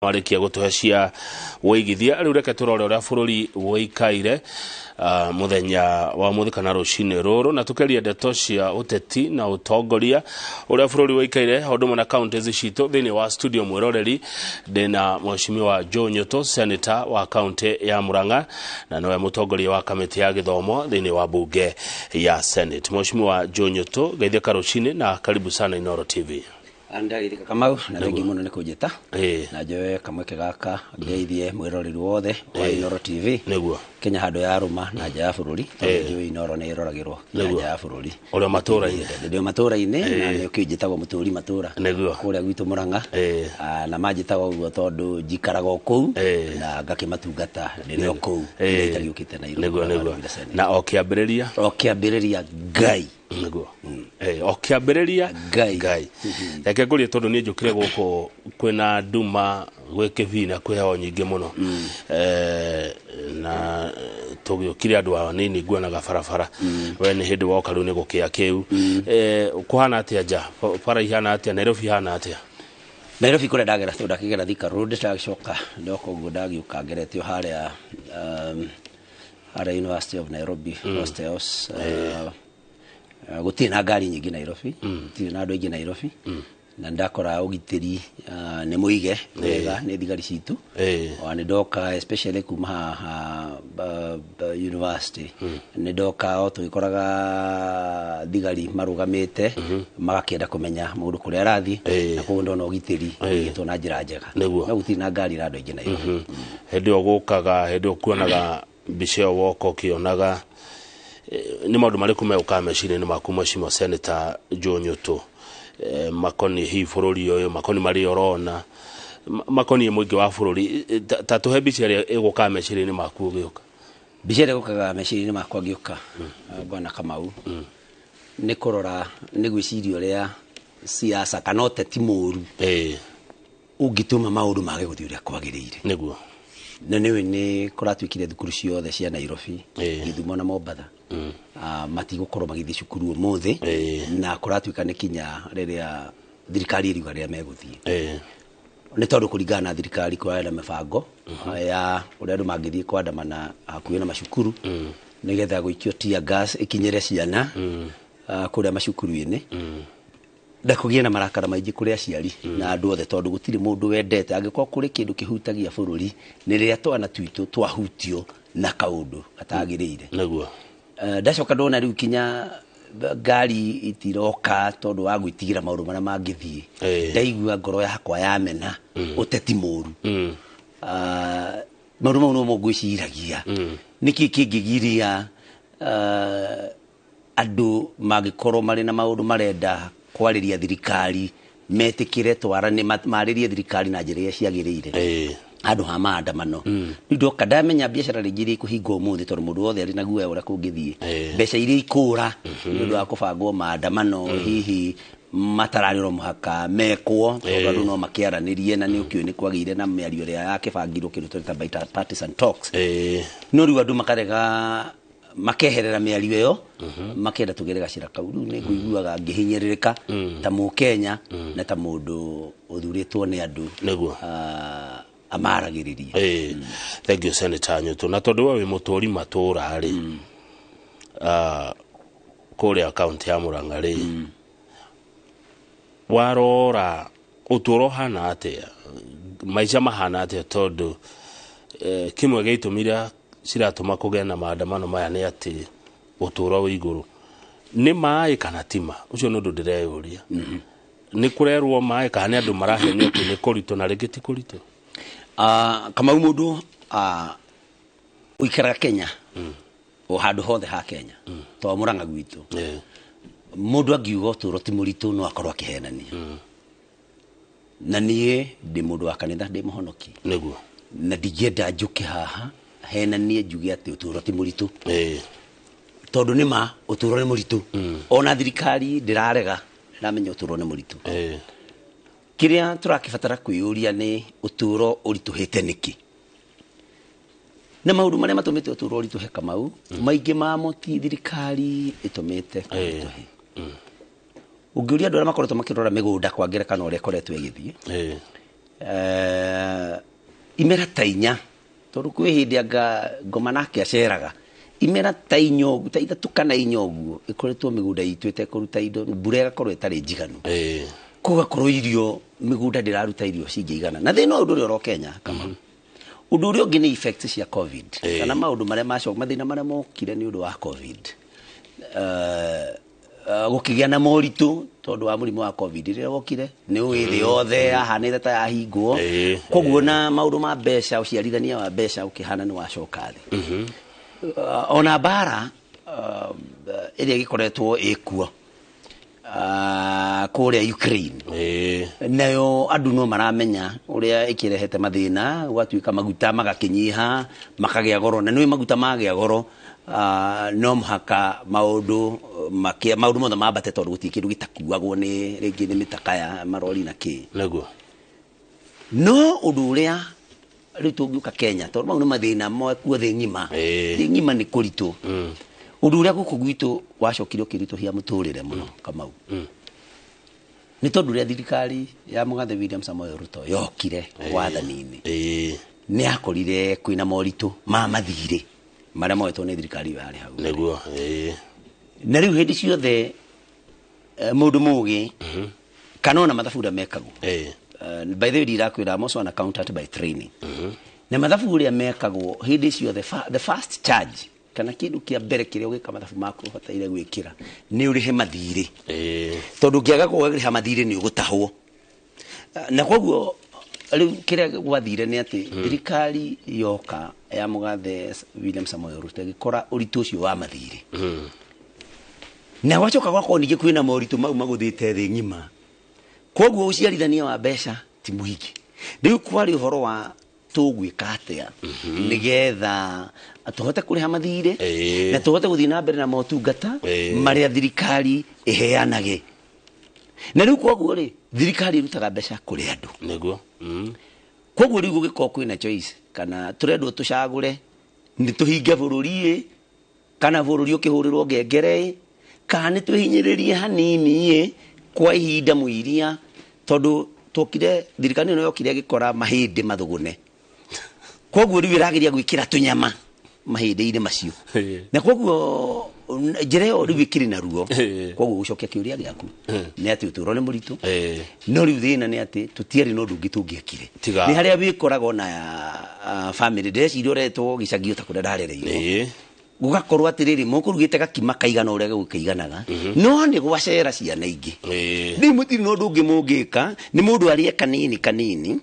Warĩkia gũtũhe cia wĩigithia. Rĩu reke tũrore ũrĩa bũrũri wĩikaire mũthenya wa mũthĩ kana rũcinĩ rũrũ, na tũkerie ndeto cia ũteti na ũtongoria ũrĩa bũrũri wĩikaire o ũndũ ũmwe na counties citũ. Thĩinĩ wa studio, mwĩroreri, ndĩna Mheshimiwa Joe Nyutu, senator wa kaunti ya Murang'a na nĩwe mũtongoria wa kamĩtĩ ya gĩthomo thĩinĩ wa bunge ya Senate. Mheshimiwa Joe Nyutu, geithĩka rũcinĩ na karibu sana Inooro TV. Ndagĩrĩka Kamau, na thengi mũno nĩ kũnjĩta na njoe kamweke gaka ngeithie mwĩroreri wothe wa Inooro TV Kenya handũ ya rũma na nja ya bũrũri, tondũ njũĩ Inooro nĩ ĩroragĩrwo nginya nja ya bũrũri. Ũrĩa matũũra-inĩ. Ndĩ o matũũra-inĩ na nĩ ũkĩũĩ njĩtagwo mũtũũri matũũra kũrĩa gwitũ Mũrang'a. Na manjĩtaga ũguo tondũ njikaraga o kũu na ngakĩmatungata ndĩrĩ o kũu itagĩũkĩte Nairobi. Nĩguo. Na o kĩambĩrĩria, o kĩambĩrĩria, Ngai. Nĩguo, o kĩambĩrĩria. Ngai. Ngai. Reke ngũrie, tondũ niĩ njũkire gũkũ kwĩna nduma, gwĩ kĩbii na kwĩ heho nyingĩ mũno, na tũgĩũkire andũ anini nguonaga barabara. We nĩ hĩndĩ woka, rĩu nĩ gũkĩa kĩu. Kũhana atĩa nja? Bara ihana atĩa? Nairobi ihana atĩa? Nairobi kũrĩa ndagera, tondũ ndakĩgera Thika Road, ndagĩcoka ndoka ũguo, ndagĩũka ngerete o harĩa harĩa University of Nairobi hostels. Gũtirĩ na ngari nyingĩ Nairobi, gũtirĩ na andũ aingĩ Nairobi, na ndakora ũgitĩri nĩ mũige wega nĩ thigari citũ. Ona nĩ ndoka especially kuma haha university, nĩ ndoka o tũgĩkoraga thigari marũgamĩte magakĩenda kũmenya mũndũ kũrĩa arathiĩ, na koguo ndona ũgitĩri ũigĩtwo na njĩra njega. No gũtirĩ na ngari na andũ aingĩ Nairobi. Hĩndĩ ĩyo gũkaga, hĩndĩ ĩyo kuonaga mbica ĩyo woka ũkĩonaga, nĩ maũndũ marĩkũ megũkaga meciria-inĩ maku, Mheshimiwa Senator Joe Nyutu, makoniĩ hihi bũrũri ũyũ, makoniĩ marĩa ũrona, makoniĩ mũingĩ wa bũrũri? Ta tũhe mbica ĩrĩa ĩgũkaga meciria-inĩ maku ũgĩũka. Mbica ĩrĩa ĩgũkaga meciria-inĩ makwa ngĩũka, bwana Kamau, nĩ kũrora, nĩ gwĩciria ũrĩa siasa kana ũteti mũru ũngĩtũma maũndũ mage gũthiĩ ũrĩa kwagĩrĩire. Na nĩũĩ nĩ kũratuĩkire thukuru ciothe cia Nairobi, Gĩthumo na Mombatha, matigũkorwo magĩthiĩ cukuru ũmũthĩ, na kũratuĩka nĩ kinya rĩrĩa thirikari ĩriuga rĩrĩa megũthiĩ, nĩ tondũ kũringana na thirikari kũrarĩ na mĩbango ya ũrĩa andũ mangĩthiĩ kwandamana hakuhĩ na macukuru nĩgetha gũikio tear gas ĩkinyĩre ciana kũrĩa macukuru-inĩ, na kũgĩe na marakara maingĩ kũrĩ aciari na andũ othe, tondũ gũtirĩ mũndũ wendete angĩkorwo kũrĩ kĩndũ kĩhutagia bũrũri nĩ rĩrĩa twana twitũ twahutio na kaũndũ gatagĩrĩire. Ndacoka ndona rĩu kinya ngari itiroka tondũ wa gwĩtigĩra maũndũ marĩa mangĩthiĩ. Ndaigua ngoro yakwa yamena ũteti mũru. Maũndũ mau nomo ngwĩciragia, nĩkĩ kĩngĩgiria andũ mangĩkorwo marĩ na maũndũ marenda kwarĩria thirikari metĩkĩre twarane, marĩrie thirikari na njĩra iria ciagĩrĩire handũ ha maandamano? Rĩu ndoka ndamenya biacara rĩngĩ iria ikũhingwo ũmũthĩ, tondũ mũndũ wothe arĩ na guoya ũrĩa kũngĩthiĩ, mbeca iria ikũra nĩ ũndũ wa kũbangwo maandamano hihi matararĩ oro mũhaka mekwo, tondũ andũ no makĩaranĩrie, na nĩ ũkĩũĩ nĩ kwagĩire na mĩario ĩrĩa yakĩbangirwo, kĩndũ twĩta bipartisan talks, no rĩu andũ makarega, makeherera mĩario ĩyo, makenda tũgere gacĩra kau. Rĩu nĩ ngũiguaga ngĩhinyĩrĩrĩka ta Mũkenya na ta mũndũ ũthurĩtwo nĩ andũ amaragĩrĩrie. Thank you, Senator Nyutu. Na tondũ we wĩ mũtũri matũũra rĩ, kũrĩa kaunti ya Murang'a rĩ, warora ũtũũro ũhana atĩa, maica mahana atĩa? Tondũ kĩmwe gĩa itũmi iria ciratũma kũgĩe na maandamano maya nĩ atĩ ũtũũro wĩ igũrũ. Nĩ maĩ kana tima? Ũcio nĩ ũndũ ndĩreyũria. Nĩ kũrerwo maĩ kana nĩ andũ marahenio atĩ nĩ kũritũ na rĩngĩ ti kũritũ? Kamau, mũndũ ũikaraga Kenya, o handũ hothe ha Kenya, to Murang'a gwitũ, mũndũ angiuga ũtũũro ti mũritũ no akorwo akĩhenania. Na niĩ ndĩ mũndũ wa kanitha, ndĩ mũhonoki, na ndingĩenda njũke haha henanie njuge atĩ ũtũũro ti mũritũ, tondũ nĩ ma ũtũũro nĩ mũritũ. Ona thirikari ndĩrarega, ndĩramenya ũtũũro nĩ mũritũ. Kĩrĩa tũrakĩbatara kwĩyũria nĩ ũtũũro ũritũhĩte nĩkĩ, na maũndũ marĩa matũmĩte ũtũũro ũritũhe, Kamau, maingĩ mamo ti thirikari ĩtũmĩte ũritũhe. Ũngĩũria andũ arĩa makoretwo makĩrora mĩgũnda, kwa ngerekano, ũrĩa ĩkoretwo ĩgĩthiĩ, Imera ta inya tondu kwi hindi anga ngoma nake aceraga imera ta inya ũguo ta ithatũ kana inya ũguo ĩkoretwo mĩgũnda itũ ĩtekũruta indo mbura ĩgakorwo ĩtarĩ njiganu kũgakorwo irio mĩgũnda ndĩraruta irio cingĩigana na thĩna ũndũ ũrĩa ũro Kenya kama ũndũ ũrĩa ũngĩ nĩ effects cia COVID kana maũndũ marĩa macoka mathĩna marĩa mokire nĩ ũndũ wa COVID gũkĩgĩa na moritũ tondũ wa mũrimũ wa COVID rĩrĩa wokire nĩ ũĩ thĩ yothe yahanĩte ta yahingwo koguo na maũndũ ma mbeca ũciarithania wa mbeca ũkĩhana nĩ wacoka thĩ ona mbara ĩrĩa ĩgĩkoretwo ĩkuo kũrĩa Ukraine nayo andũ no maramenya ũrĩa ĩkĩrehete mathĩna gwatuĩka maguta magakĩnyiha makagĩa goro na nĩ maguta magĩa goro no mũhaka maũndũ maũndũ mothe mambate tondũ gũtirĩ kĩndũ gĩtakuagwo nĩ rĩngĩ nĩ mĩtaka ya marori na kĩ nĩguo no ũndũ ũrĩa rĩu tũngĩũka Kenya tondũ mau nĩ mathĩna mekuo thĩ ng'ima thĩ ng'ima nĩ kũritũ ũndũ ũrĩa gũkũ gwitũ wacokire ũkĩritũhia mũtũrĩre mũno Kamau nĩ tondũ ũrĩa thirikari ya Mũgathe William Samoei Ruto yokire wathani-inĩ nĩ yakorire kwĩna moritũ ma mathirĩ marĩa moetwo nĩ thirikari ĩyo yarĩ hau nĩguo na rĩu hĩndĩ ciothe mũndũ mũgĩ kana ona mathabu ũrĩa mekagwo by the way ndirakwĩra I'm also an accountant by training na mathabu ũrĩa mekagwo hĩndĩ ciothe the first charge kana kĩndũ kĩa mbere kĩrĩa ũgĩka mathabu maku ũbataire gwĩkĩra nĩ ũrĩhe mathirĩ tondũ ũngĩaga kũrĩha mathirĩ nĩ ũgũtahwo na koguo rĩu kĩrĩa gwathire nĩ atĩ thirikari yoka ya Mũgathe William Samoei Ruto ĩgĩkora ũritũ ũcio wa mathirĩ na gwacoka gwakorwo ningĩ kwĩna moritũ mau magũthĩte thĩ ng'ima koguo ũciarithania wa mbeca ti mũingĩ rĩu kwarĩ ũhoro wa tũgwĩka atĩa nĩgetha tũhote kũrĩha mathirĩ na tũhote gũthiĩ na mbere na motungata marĩa thirikari ĩheanage na rĩu koguo rĩ thirikari ĩrutaga mbeca kũrĩ andũ nĩguo koguo rĩu gũgĩkorwo kwĩna choice kana tũrendwo tũcagũre nĩ tũhinge bũrũri ĩ kana bũrũri ũkĩhũrĩrwo ngengere ĩ kana nĩ twĩhinyĩrĩrie hanini ĩ kwa ihinda mũiria tondũ twokire thirikari ĩno yokire ĩgĩkora mahĩndĩ mathũgũne koguo rĩu ĩrageria gwĩkĩra tũnyama mahĩndĩ-inĩ macio na koguo njĩra ĩyo rĩu ĩkĩrĩ na ruo koguo gũcokia kĩũria gĩaku nĩ atĩ ũtũũro nĩ mũritũ no rĩu thĩna nĩ atĩ tũtiarĩ na ũndũ ũngĩ tũngĩekire nĩ harĩa wĩkoragwo na family ndĩreciria ũretwo gĩcagi ta kũrĩa ndarereirwo gũgakorwo atĩrĩrĩ mũkũrugĩte gakima kaigana ũrĩa gũkĩiganaga no nĩ gwacera ciana ingĩ rĩu mũtirĩ na ũndũ ũngĩ mũngĩka nĩ mũndũ arĩe kanini kanini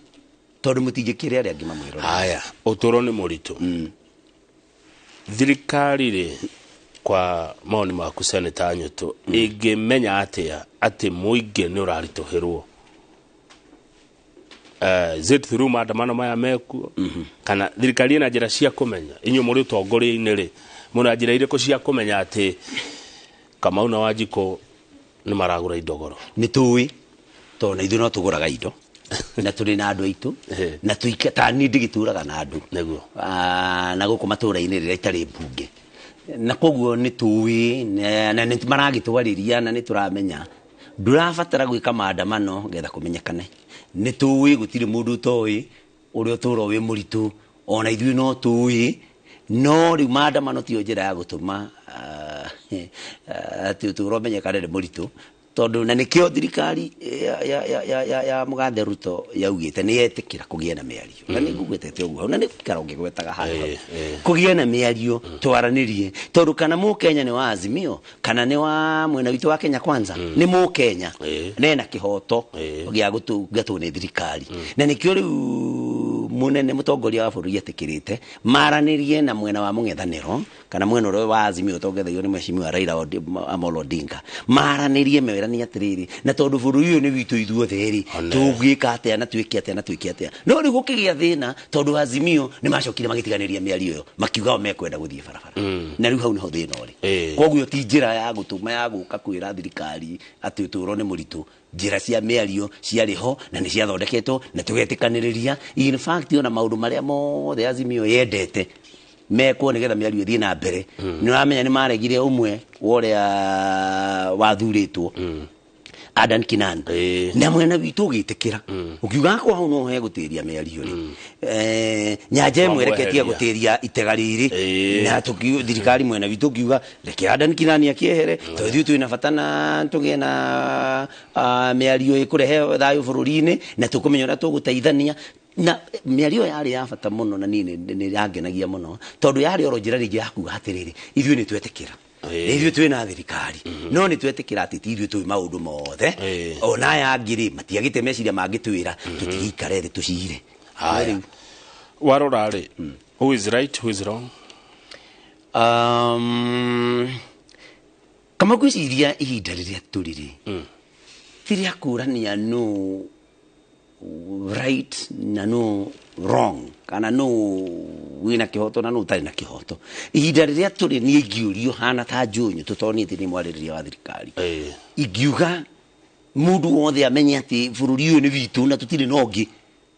tondũ mũtingĩkĩre arĩa angĩ mamwĩrorere. Haya, ũtũũro nĩ mũritũ thirikari rĩ kwa maoni maku Seneta Nyutu ĩngĩmenya atĩa atĩ mũingĩ nĩ ũraritũhĩrwo is it through maandamano maya mekuo kana thirikari ĩna njĩra cia kũmenya inyuĩ mũrĩ ũtongoria-inĩ rĩ mũna njĩra irĩkũ cia kũmenya atĩ Kamau na Wanjikũ nĩ maragũra indo goro? Nĩ tũĩ tondũ na ithuĩ no tũgũraga indo na tũrĩ na andũ aitũ na ta niĩ ndĩgĩtũraga na andũ nĩguo na gũkũ matũra-inĩ rĩrĩa itarĩ mbunge na koguo nĩ tũĩ na nĩ maragĩtwarĩria na nĩ tũramenya ndũrabatara gwĩka maandamano getha kũmenyekane nĩ tũĩ gũtirĩ mũndũ ũtoĩ ũrĩa ũtũũro wĩ mũritũ ona ithuĩ no tũĩ no rĩu maandamano tiyo njĩra ya gũtũma atĩ ũtũũro ũmenyekane nĩ mũritũ tondũ na nĩkĩo thirikari ya Mũgathe Ruto yaugĩte nĩ yetĩkĩra kũgĩa na mĩario na nĩ ngũgwetete ũguo hau na nĩ gũikara ũngĩgwetaga handũ hau kũgĩa na mĩario twaranĩrie tondũ kana mũkenya nĩ wa Azimio kana nĩ wa mwena witũ wa Kenya Kwanza nĩ mũkenya na ena kĩhoto gĩa gũtungatwo nĩ thirikari na nĩkĩo rĩu munene mũtongoria wa bũrũri etĩkĩrĩte maranĩrie na mwena wa mũng'ethanĩro kana mwena ũrĩa wa Azimio ũtongethagio nĩ mheshimiwa Raila Amolo Odinga maranĩrie meranie atĩrĩrĩ na tondũ bũrũri ũyũ nĩ witũ ithuothe rĩ tũngĩka atĩa na twĩke atĩa na twĩke atĩa no rĩu gũkĩgĩa thĩna tondũ Azimio nĩ macokire magĩtiganĩria mĩario ĩyo makiuga o mekwenda gũthiĩ barabara na rĩu hau nĩho thĩna ũrĩ koguo ti njĩra ya gũtũma ya gũka kwĩra thirikari atĩ ũtũũro nĩ mũritũ njĩra cia mĩario ciarĩ ho na nĩ ciathondeketwo na tũgetĩkanĩrĩria in fact ona maũndũ marĩa mothe Azimio yendete mekwo nĩgetha mĩario ĩthiĩ na mbere nĩ ũramenya nĩ maregire ũmwe wa ũrĩa wathurĩtwo Adan Kinan na mwena witũ ũgĩtĩkĩra ũkiuga akwa hau no he gũtĩria mĩario rĩ nyanja ĩmwe reketie gũtĩria itega rĩrĩ na thirikari mwena witũ ũkiuga reke Adan Kinan akĩehere tondũ ithuĩ twĩna bata na tũgĩe na mĩario ĩkũrehe thayũ bũrũri-inĩ na tũkũmenya ũrĩa tũgũteithania na mĩario yarĩ ya bata mũno na niĩ nĩ yangenagia mũno tondũ yarĩ oro njĩra rĩngĩ ya kuga atĩrĩrĩ ithuĩ nĩ twetĩkĩra ithuĩ twĩna thirikari no nĩ twetĩkĩra atĩ ti ithuĩ tũĩ maũndũ mothe ona aya angĩ rĩ matiagĩte meciria mangĩtwĩra tũtigĩikare thĩ tũcire. Haya, warora rĩ, who is right, who is wrong? Kama gwĩciria ihinda rĩrĩa tũrĩ rĩ ti rĩa kũrania no right na no wrong kana no wĩna kĩhoto na no ũtarĩ na kĩhoto. Ihinda rĩrĩa tũrĩ niĩ ingĩũrio hana ta Njũnyũ tũtonĩte nĩ mwarĩrĩria wa thirikari ingiuga mũndũ wothe amenye atĩ bũrũri ũyũ nĩ witũ na tũtirĩ na ũngĩ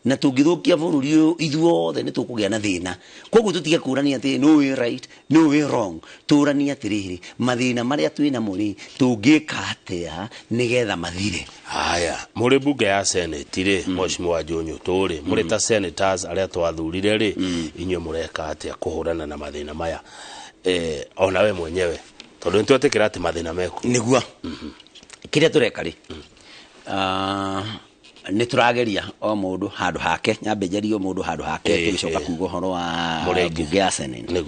na tũngĩthũkia bũrũri ũyũ ithuothe nĩ tũkũgĩa na thĩna. Koguo tũtige kũrania atĩ no wĩ right no wĩ wrong, tũranie atĩrĩrĩ mathĩna marĩa twĩ namo rĩ tũngĩka atĩa nĩgetha mathire. Haya, mũrĩ bunge ya Senate rĩ, Mheshimiwa Njũnyũ tũrĩ mũrĩ ta senators arĩa twathurire rĩ, inyuĩ mũreka atĩa kũhũrana na mathĩna maya ona we mwenyewe tondũ nĩtwetĩkĩra atĩ mathĩna mekuo? Nĩguo kĩrĩa tũreka rĩ nĩ tũrageria o mũndũ handũ hake, nyambe njarie o mũndũ handũ hake tũgĩcoka kuga ũhoro wa bunge ya Senate.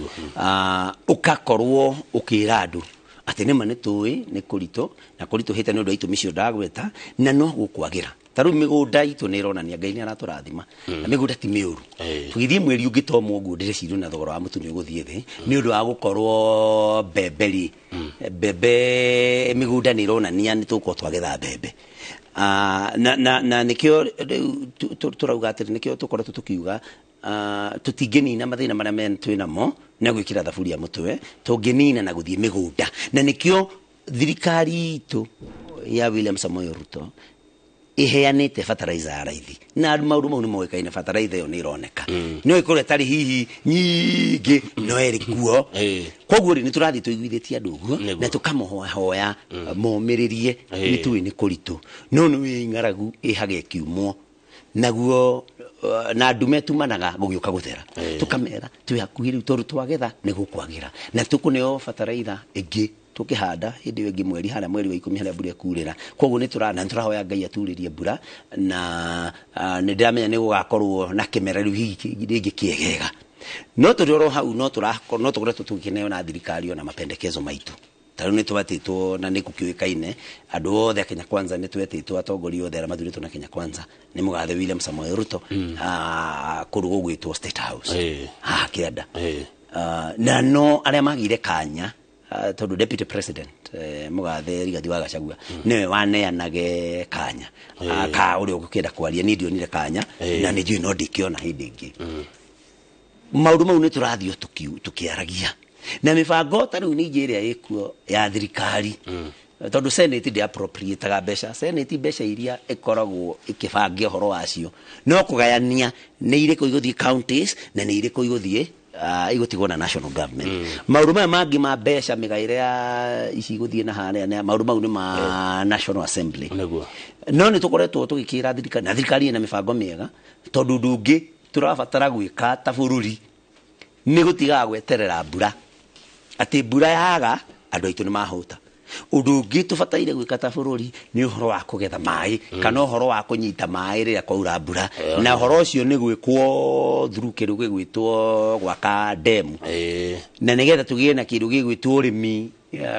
Ũgakorwo ũkĩra andũ atĩ nĩma nĩ tũĩ nĩ kũritũ na kũritũhĩte nĩ ũndũ wa itũmi icio ndagweta na no gũkwagĩra. Ta rĩu mĩgũnda itũ nĩ ĩronania Ngai nĩ aratũrathima na mĩgũnda ti mĩũru. Tũgĩthiĩ mweri ũngĩ to mũguo ndĩreciria na thogora wa mũtu nĩ ũgũthiĩ thĩ nĩ ũndũ wa gũkorwo mbembe rĩ mbembe mĩgũnda nĩ ĩronania nĩ tũgũkorwo twagetha mbembe. Na nĩkĩo rĩu tũrauga atĩrĩ nĩkĩo tũkoretwo tũkiuga tũtingĩnina mathĩna marĩa twĩ namo na gwĩkĩra thaburia mũtwe, tũngĩnina na gũthiĩ mĩgũnda. Na nĩkĩo thirikari itũ ya William Samoei Ruto iheanĩte fertilizer ya raithi na maũndũ mau nĩ moĩkaine fertilizer ĩyo nĩ ĩroneka no ĩkorwo ĩtarĩ hihi nyingĩ no ĩrĩ kuo. Koguo rĩ nĩ tũrathiĩ tũiguithĩtie andũ ũguo na tũkamũhoya momĩrĩrie nĩ tũĩ nĩ kũritũ no nĩ wĩ ng'aragu ĩhaga ĩkiumwo naguo na ndume tumanaga gũgĩũka gũthera tũkamera twĩ hakuhĩ rĩu tondũ twagetha nĩ gũkwagĩra na tũkũneo fertilizer ĩngĩ tukihanda hindi ĩyo ĩngĩ mweri harĩa mweri wa 10 harĩa mbura ĩkurĩra. Koguo nĩ tũrahoya Ngai aturĩrie mbura na nĩ ndĩramenya nĩ gũgakorwo na kĩmera rĩu hihi rĩngĩ kĩegega. No tũrĩ oro hau no tũkoretwo tũgĩkĩneo na thirikari ona mapendekezo maitũ. Ta rĩu nĩ twetĩtwo na nĩ gũkĩũĩkaine andũ othe a Kenya Kwanza nĩ twetĩtwo atongoria othe arĩa mathurĩtwo na Kenya Kwanza nĩ mũgathe William Samoei Ruto kũndũ gũgwĩtwo State House haha kĩanda na no arĩa magire kanya tondũ deputy president mũgathe Rigathi wa Gachagua nĩwe waneanage kanya ka ũrĩa ũgũkĩenda kwaria niĩ ndionire kanya na nĩ njũĩ no ndikĩona hĩndĩ ĩngĩ. Maũndũ mau nĩ tũrathiĩ tũkĩaragia na mĩbango ta rĩu ningĩ ĩrĩa ĩkuo ya thirikari tondũ Senate ndĩ appropriataga mbeca. Senate mbeca iria ĩkoragwo ĩkĩbangia ũhoro wacio no kũgayania nĩ irĩkũ igũthiĩ counties na nĩ irĩkũ igũthiĩ igũtigwo na national government. Maũndũ maya mangĩ ma mbeca mĩgaĩre ya ici igũthiĩ na harĩa na maũndũ mau nĩ ma National Assembly. No nĩ tũkoretwo tũgĩkĩra thirikari na thirikari ĩna mĩbango mĩega tondũ ũndũ ũngĩ tũrabatara gwĩka ta bũrũri nĩ gũtigaga gweterera mbura atĩ mbura yaga andũ aitũ nĩ mahũta. Ũndũ ũngĩ tũbataire gwĩka ta bũrũri nĩ ũhoro wa kũgetha maĩ kana ũhoro wa kũnyita maĩ rĩrĩa kwaura mbura na ũhoro ũcio nĩ gwĩkwo through kĩndũ gĩgwĩtwo gwaka demu na nĩgetha tũgĩe na kĩndũ gĩgwĩtwo ũrĩmi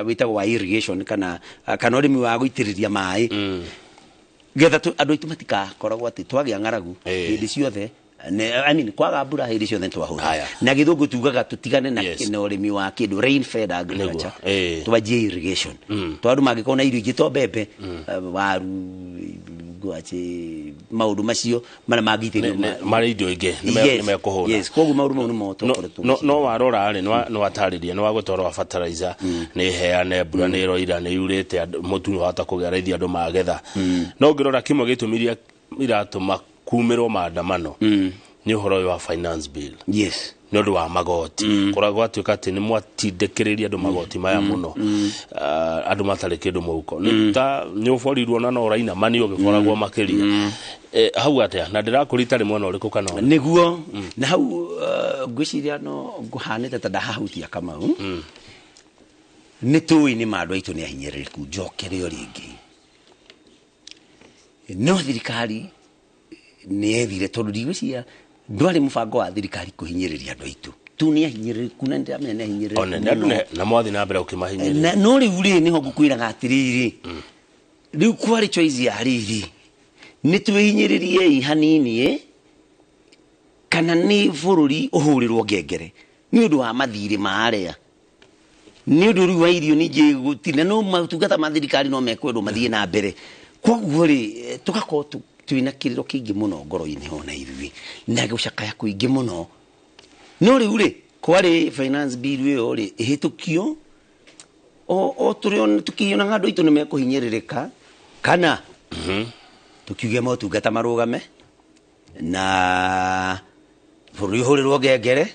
wĩtagwo wa irrigation kana ũrĩmi wa gũitĩrĩria maĩ getha andũ aitũ matikakoragwo atĩ twagĩa ng'aragu hĩndĩ ciothe. I mean kwaga mbura hĩndĩ ciothe twahũta na gĩthũngũ tugaga tũtigane na ũrĩmi wa kĩndũ rain fed agriculture twanjie irrigation tondũ mangĩkorwo na irio ingĩ to mbembe waru ngwacĩ maũndũ macio marĩa mangĩitĩrĩrio marĩ indo ingĩ nĩ mekũhũna. Yes, koguo maũndũ mau nĩ mo tũkoretwo no warora rĩ nĩ watarĩria nĩ wagũtwarwo wa fertilizer nĩ heane mbura nĩ ĩroira nĩ yurĩte mũtu nĩ wahota kũgĩa raithi andũ magetha no ũngĩrora kĩmwe gĩtũmi iria iratũma kumĩrwo maandamano Nĩ ũhoro ũyũ wa finance bill. Yes. Nĩ ũndũ wa magoti kũrĩa gwatuĩka atĩ nĩ mwatindĩkĩrĩria andũ magoti maya mũno, andũ matarĩ kĩndũ mũhuko. Nĩ ta nĩ ũborirwo na no ũrainamani ũgĩboragwo makĩria. Hau atĩa na ndĩrakũria itarĩ mwena ũrĩkũ kana ũrĩkũ? Nĩguo na hau ngwĩciria no ngũhanĩte ta ndahahutia Kamau. Nĩ tũĩ nĩ ma andũ aitũ nĩ ahinyĩrĩrĩku, njokere o rĩngĩ, no thirikari nĩ yethire, tondũ ndigwĩciria ndwarĩ mũbango wa thirikari kũhinyĩrĩria andũ aitũ tu, nĩ ahinyĩrĩrĩku na nĩndĩramenya nĩ ahinyĩrĩrĩku One nĩ andũ mũno. Na mwathiĩ na mbere ũkĩmahinyĩrĩria. Na no rĩu rĩ, nĩho ngũkwĩraga atĩrĩrĩ, rĩu kwarĩ choice ya rĩrĩ, nĩ twĩhinyĩrĩriei hanini ĩ, kana nĩ bũrũri ũhũrĩrwo ngengere nĩ ũndũ wa mathirĩ ma arĩa, nĩ ũndũ rĩu wa irio ningĩ gũtirĩ, no motungata ma thirikari no mekwendwo mathiĩ na mbere. Koguo rĩ, tũgakorwo twĩna kĩrĩro kĩingĩ mũno ngoro-inĩ ona ithuĩ na gũcakaya kũingĩ mũno. No rĩu rĩ, kwarĩ finance bill ĩyo rĩ ĩhĩtũkio o tũrĩ tũkĩonaga andũ aitũ nĩ mekũhinyĩrĩrĩka, kana tũkiuge motungata marũgame na bũrũri ũhũrĩrwo ngengere,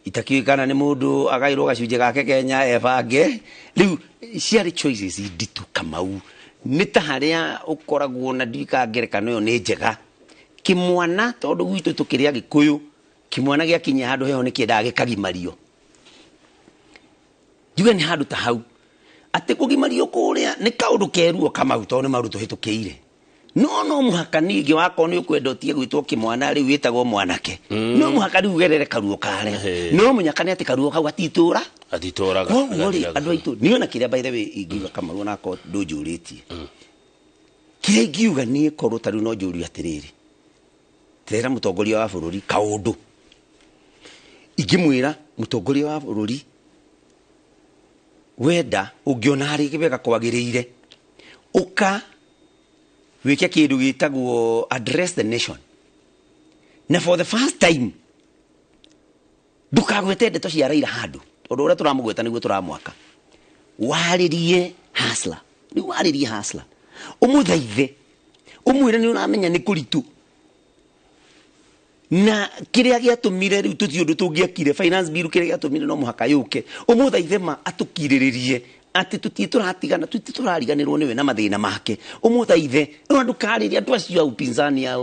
itakiũĩ kana nĩ mũndũ agairwo gacunjĩ gake Kenya ebange. Rĩu ciarĩ choices nditũ, Kamau. Nĩ ta harĩa ũkoragwo na ndiũĩ ngerekano ĩyo nĩ njega, kĩmwana, tondũ gwitũ tũkĩrĩ Agĩkũyũ, kĩmwana gĩakinya handũ heho nĩ kĩendaga gĩkagimario. Njuge nĩ handũ ta hau atĩ kũgimario kũrĩa nĩ kaũndũ keruo, Kamau, tondũ nĩ maũndũ tũhĩtũkĩire. No mũhaka ningĩ wakorwo nĩ ũkwenda ũtige gwĩtwo kĩmwana, rĩu wĩtagwo mwanake, no mũhaka rĩu ũgerere karuo karĩa. No mũnyaka nĩ atĩ karuo kau gatitũra. Atitũraga. Koguo rĩ, Gathiraga. andũ aitũ niĩ ona kĩrĩa, by the way, ingiuga, Kamau, onakorwo ndũnjũrĩtie, kĩrĩa ingiuga niĩ, korwo ta rĩu no njũrio atĩrĩrĩ, tera mũtongoria wa bũrũri kaũndũ, ingĩmwĩra mũtongoria wa bũrũri, wenda ũngĩona harĩ wega kwagĩrĩire, ũka wĩke kĩndũ gĩtagwo address the nation, na for the first time ndũkagwete ndeto cia Raila handũ, tondũ ũrĩa tũramũgweta nĩguo tũramwaka. Warĩrie hustler rĩu, warĩrie hustler, ũmũthaithe, ũmwĩre nĩ ũramenya nĩ kũritũ, na kĩrĩa gĩatũmire rĩu tũti ũndũ tũngĩakire finance bill, kĩrĩa gĩatũmire no mũhaka yũke, ũmũthaithe ma atũkirĩrĩrie atĩ tũtirĩ tũratigana, tũtirĩ tũrariganĩrwo nĩwe na mathĩna make. Ũmũthaithe no ndũkarĩrie andũ acio a upinzani, a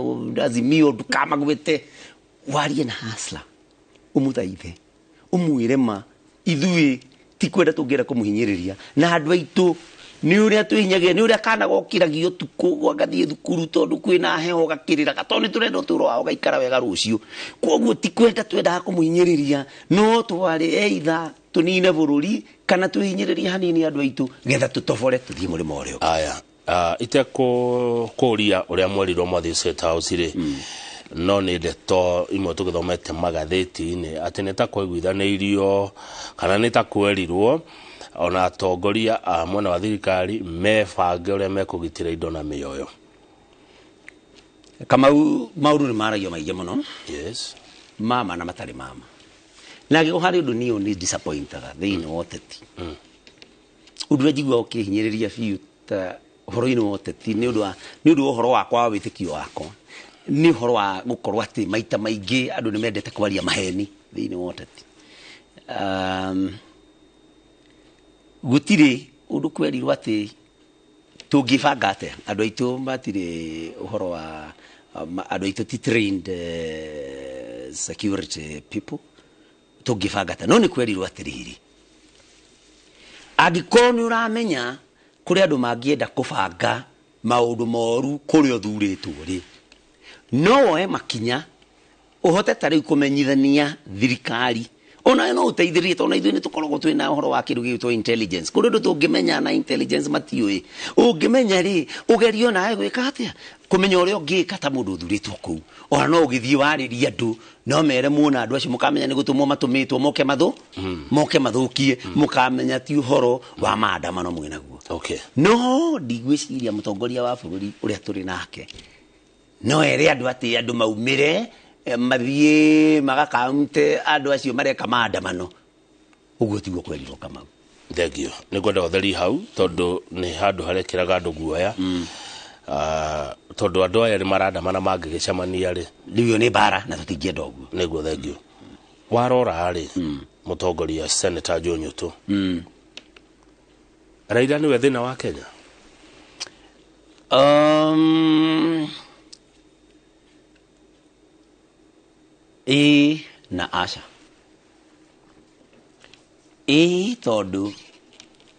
Azimio, ndũkamagwete. Warie na hustler, ũmũthaithe, ũmwĩre ma ithuĩ ti kwenda tũngĩenda kũmũhinyĩrĩria, na andũ aitũ nĩ ũrĩa twĩhinyagĩra, nĩ ũrĩa kana gokĩragio ũtukũ gathiĩ thukuru tondũ kwĩna heho, gakĩrĩraga tondũ nĩ tũrenda ũtũũro wao gaikara wega rũciũ. Koguo ti kwenda twendaga kũmũhinyĩrĩria, no twarĩ either tũnine bũrũri kana twĩhinyĩrĩrie hanini andũ aitũ getha tũtobore tũthiĩ mũrĩmo ũrĩa ũngĩ. Aya, itekũria ũrĩa mwerirwo mwathiĩ State House rĩ, no nĩ ndeto imwe tũgĩthomete magathĩti-inĩ atĩ nĩ ta kwaiguithanĩirio kana nĩ ta kwerirwo ona atongoria a mwena wa thirikari mebange ũrĩa mekũgitĩra indo na mĩoyo. Kamau, maũndũ nĩ maragio maingĩ mũno, mama na matarĩ mama, na angĩkorwo harĩ ũndũ niĩ nĩ disappointaga thĩinĩ wa ũteti, ũndũ ũrĩa njiguaga ũkĩhinyĩrĩria biũ ta ũhoro-inĩ wa ũteti, nĩ ũndũ wa ũhoro wakwa wa wĩtĩkio wakwa, nĩ ũhoro wa gũkorwo atĩ maita maingĩ andũ nĩ mendete kwaria maheni thĩinĩ wa ũteti. Gũtirĩ ũndũ kwerirwo atĩ tũngĩbanga atĩa andũ aitũ matirĩ ũhoro wa andũ aitũ ti trained security people, tũngĩbanga atĩa. No nĩ kwerirwo atĩrĩrĩ, angĩkorwo nĩ ũramenya kũrĩ andũ mangĩenda kũbanga maũndũ moru kũrĩa ũthurĩtwo rĩ, no woe makinya ũhote ta rĩu kũmenyithania thirikari ona no ũteithĩrĩrie, tondũ ithuĩ nĩ tũkoragwo twĩna ũhoro wa kĩndũ gĩgwĩtwo intelligence. Kũrĩ ũndũ tũngĩmenya na intelligence matiũĩ. Ũngĩmenya rĩ, ũgerie onawe gwĩka atĩa, kũmenya ũrĩa ũngĩka ta mũndũ ũthurĩtwo kũu. Ona no ũgĩthiĩ warĩrie andũ, no mere muona andũ acio, mũkamenya nĩ gũtũmwo matũmĩtwo moke mathũ moke mathũkie, mũkamenya ti ũhoro wa maandamano mwĩnaguo. No ndigwĩciria mũtongoria wa bũrũri ũrĩa tũrĩ nake no ere andũ atĩ andũ maumĩre, mathiĩ magakaunte andũ acio mareka maandamano. Ũguo tiguo kwerirwo, Kamau. Thengio, nĩ ngwenda ũtheri hau tondũ nĩ handũ harekĩraga andũ guoya. Tondũ andũ aya nĩ marandamana mangĩgĩcemania rĩ, rĩu ĩyo nĩ mbara na tũtingĩenda ũguo. Nĩguo, thengiũ. Warora rĩ, mũtongoria Senator Joe Nyutu, Raila nĩwe thĩna wa Kenya? Ĩĩ na aca. Ĩĩ, tondũ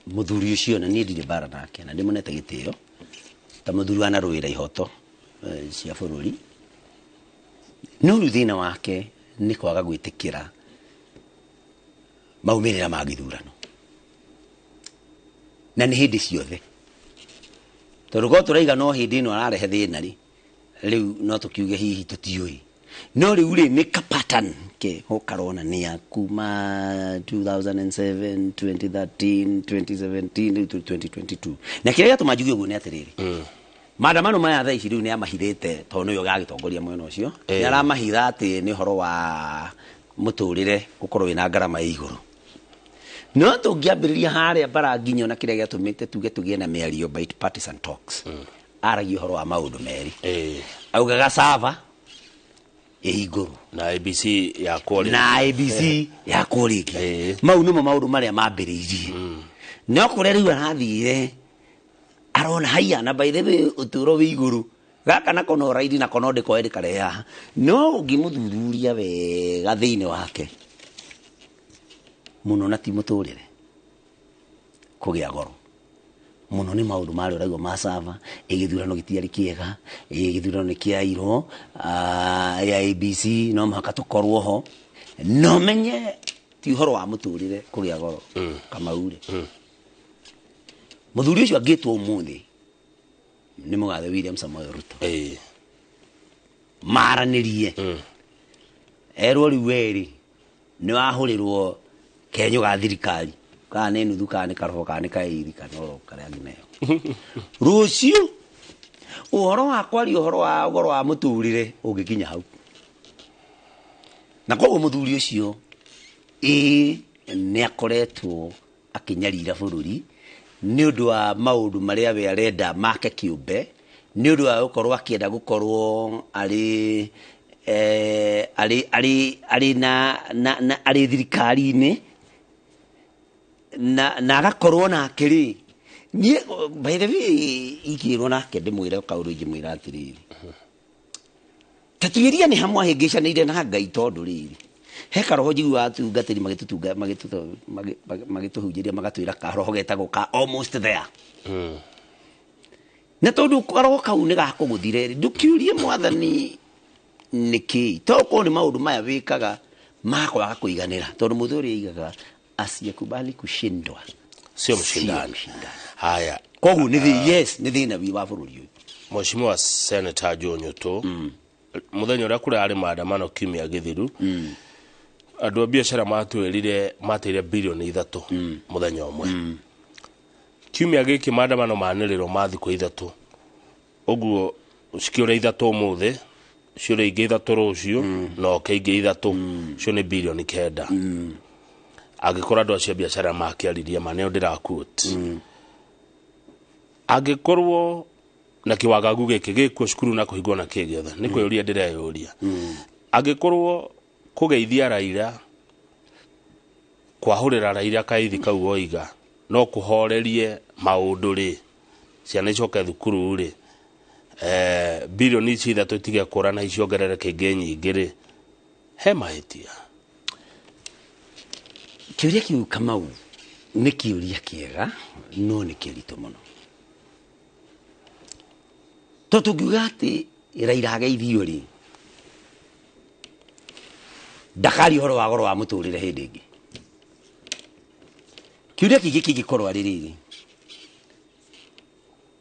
mũthuri ũcio, na niĩ ndirĩ mbara nake na ndĩmũnete gĩtĩo ta mũthuri wanarũĩra ihoto cia bũrũri, no rĩu thĩna wake nĩ kwaga gwĩtĩkĩra maumĩrĩra ma gĩthurano, na nĩ hĩndĩ ciothe, tondũ korwo tũraiga no hĩndĩ ĩno ararehe thĩna rĩ, rĩu no tũkiuge hihi tũtiũĩ, no rĩu rĩ, nĩ ka pattern ke ho karonania kuma 2007, 2013, 2017, rĩu tũrĩ 2022. Na kĩrĩa gĩatũma njuge ũguo nĩ atĩrĩrĩ, maandamano maya thaa ici rĩu nĩ amahithĩte, tondũ nĩwe ũgagĩtongoria mwena ũcio. Nĩ aramahitha atĩ nĩ ũhoro wa mũtũrĩre gũkorwo wĩna ngarama ĩ igũrũ, no tũngĩambĩrĩria harĩa bara nginya ona kĩrĩa gĩatũmĩte tuge tũgĩe na mĩario, bipartisan talks, aragia ũhoro wa maũndũ merĩ. Augaga sava ĩhingũrwo na IEBC yakwo rĩ. Na IEBC yakwo rĩngĩ. Mau nĩmo maũndũ marĩa mambĩrĩirie, no kũrĩa rĩu arathire arona haiya, na by the way ũtũro wĩ igũrũ, gaka nako no raithi, nako no ndĩkoe ndĩkarehe haha, no ũngĩmũthuthuria wega thĩinĩ wake mũno, na ti mũtũrĩre kũgĩa goro mũno, nĩ maũndũ marĩa ũraigua ma sava, ĩ gĩthurano gĩtiarĩ kĩega, ĩ gĩthurano nĩ kĩairwo, ya IEBC no mũhaka tũkorwo ho. No menye ti ũhoro wa mũtũrĩre kũgĩa goro. Kamau rĩ, mũthuri ũcio angĩtwo ũmũthĩ nĩ mũgathe William Samoei Ruto, maranĩrie, erwo rĩu werĩ nĩ wahũrĩrwo kenyũ ga thirikari, kana nĩ nuthu, kana nĩ karobo, kana nĩ kairi, kana oro karĩa angĩ rũciũ, ũhoro wa kwaria ũhoro wa mũtũrĩre ũngĩkinya hau. Na koguo mũthuri ũcio, ĩĩ, nĩ akoretwo akĩnyarira bũrũri nĩ ũndũ wa maũndũ marĩa we arenda make kĩũmbe, nĩ ũndũ wa gũkorwo akĩenda gũkorwo arĩ arĩ na arĩ thirikari-inĩ, na agakorwo nake rĩ, niĩ by the way ingĩrwo nake ndĩmwĩre kaũndũ, ingĩmwĩra atĩrĩrĩ, ta tuĩria nĩ hamwe ahĩngĩcanĩire na Ngai, tondũ rĩrĩ, he karoho njiguaga atungatĩri magĩtũtunga magĩtũhunjĩria, magatwĩra karoho getagwo ka almost there. Na tondũ karoho kau nĩ gakũgũthire, ndũkiurie Mwathani nĩkĩ, tokorwo nĩ maũndũ maya wĩkaga makwaga kũiganĩra, tondũ mũthuri aigaga asiyekubali kushindwa sio mshindani. Mshindani. Haya. Koguo nĩ yes, nĩ thĩna wi wa bũrũri ũyũ. Mheshimiwa Senator Joe Nyutu, mũthenya ũrĩa kũrarĩ maandamano kiumia gĩthiru, andũ a biacara matwĩrire mateire 3 bilioni mũthenya ũmwe. Kiumia gĩkĩ maandamano manĩrĩrwo ma thikũ 3, ũguo cikĩũra 3 ũmũthĩ, ciũre ingĩ 3 rũciũ, na oke ingĩ 3, cio nĩ 9 bilioni, angĩkorwo andũ acio a biacara makĩaririe ma nĩo ndĩraquote. Angĩkorwo na kĩwagagu gĩkĩ gĩkuo cukuru na kũhingwo na kĩ gĩothe, nĩ kwĩyũria ndĩreyũria, angĩkorwo kũgeithia Raila, kwahũrĩra Raila kaithi kau oiga no kũhorerie maũndũ rĩ, ciana icoke thukuru rĩ, 3 bilioni ici itige kũra na iciongerereke ingĩ nyingĩ rĩ, he mahĩtia? Kĩũria kĩu, Kamau, nĩ kĩũria kĩega no nĩ kĩritũ mũno, tondũ tũngiuga atĩ Raila ageithio rĩ, ndakaria ũhoro wa goro wa mũtũrĩre hĩndĩ ĩngĩ. Kĩũria kĩngĩ kĩngĩkorwo arĩ rĩrĩ,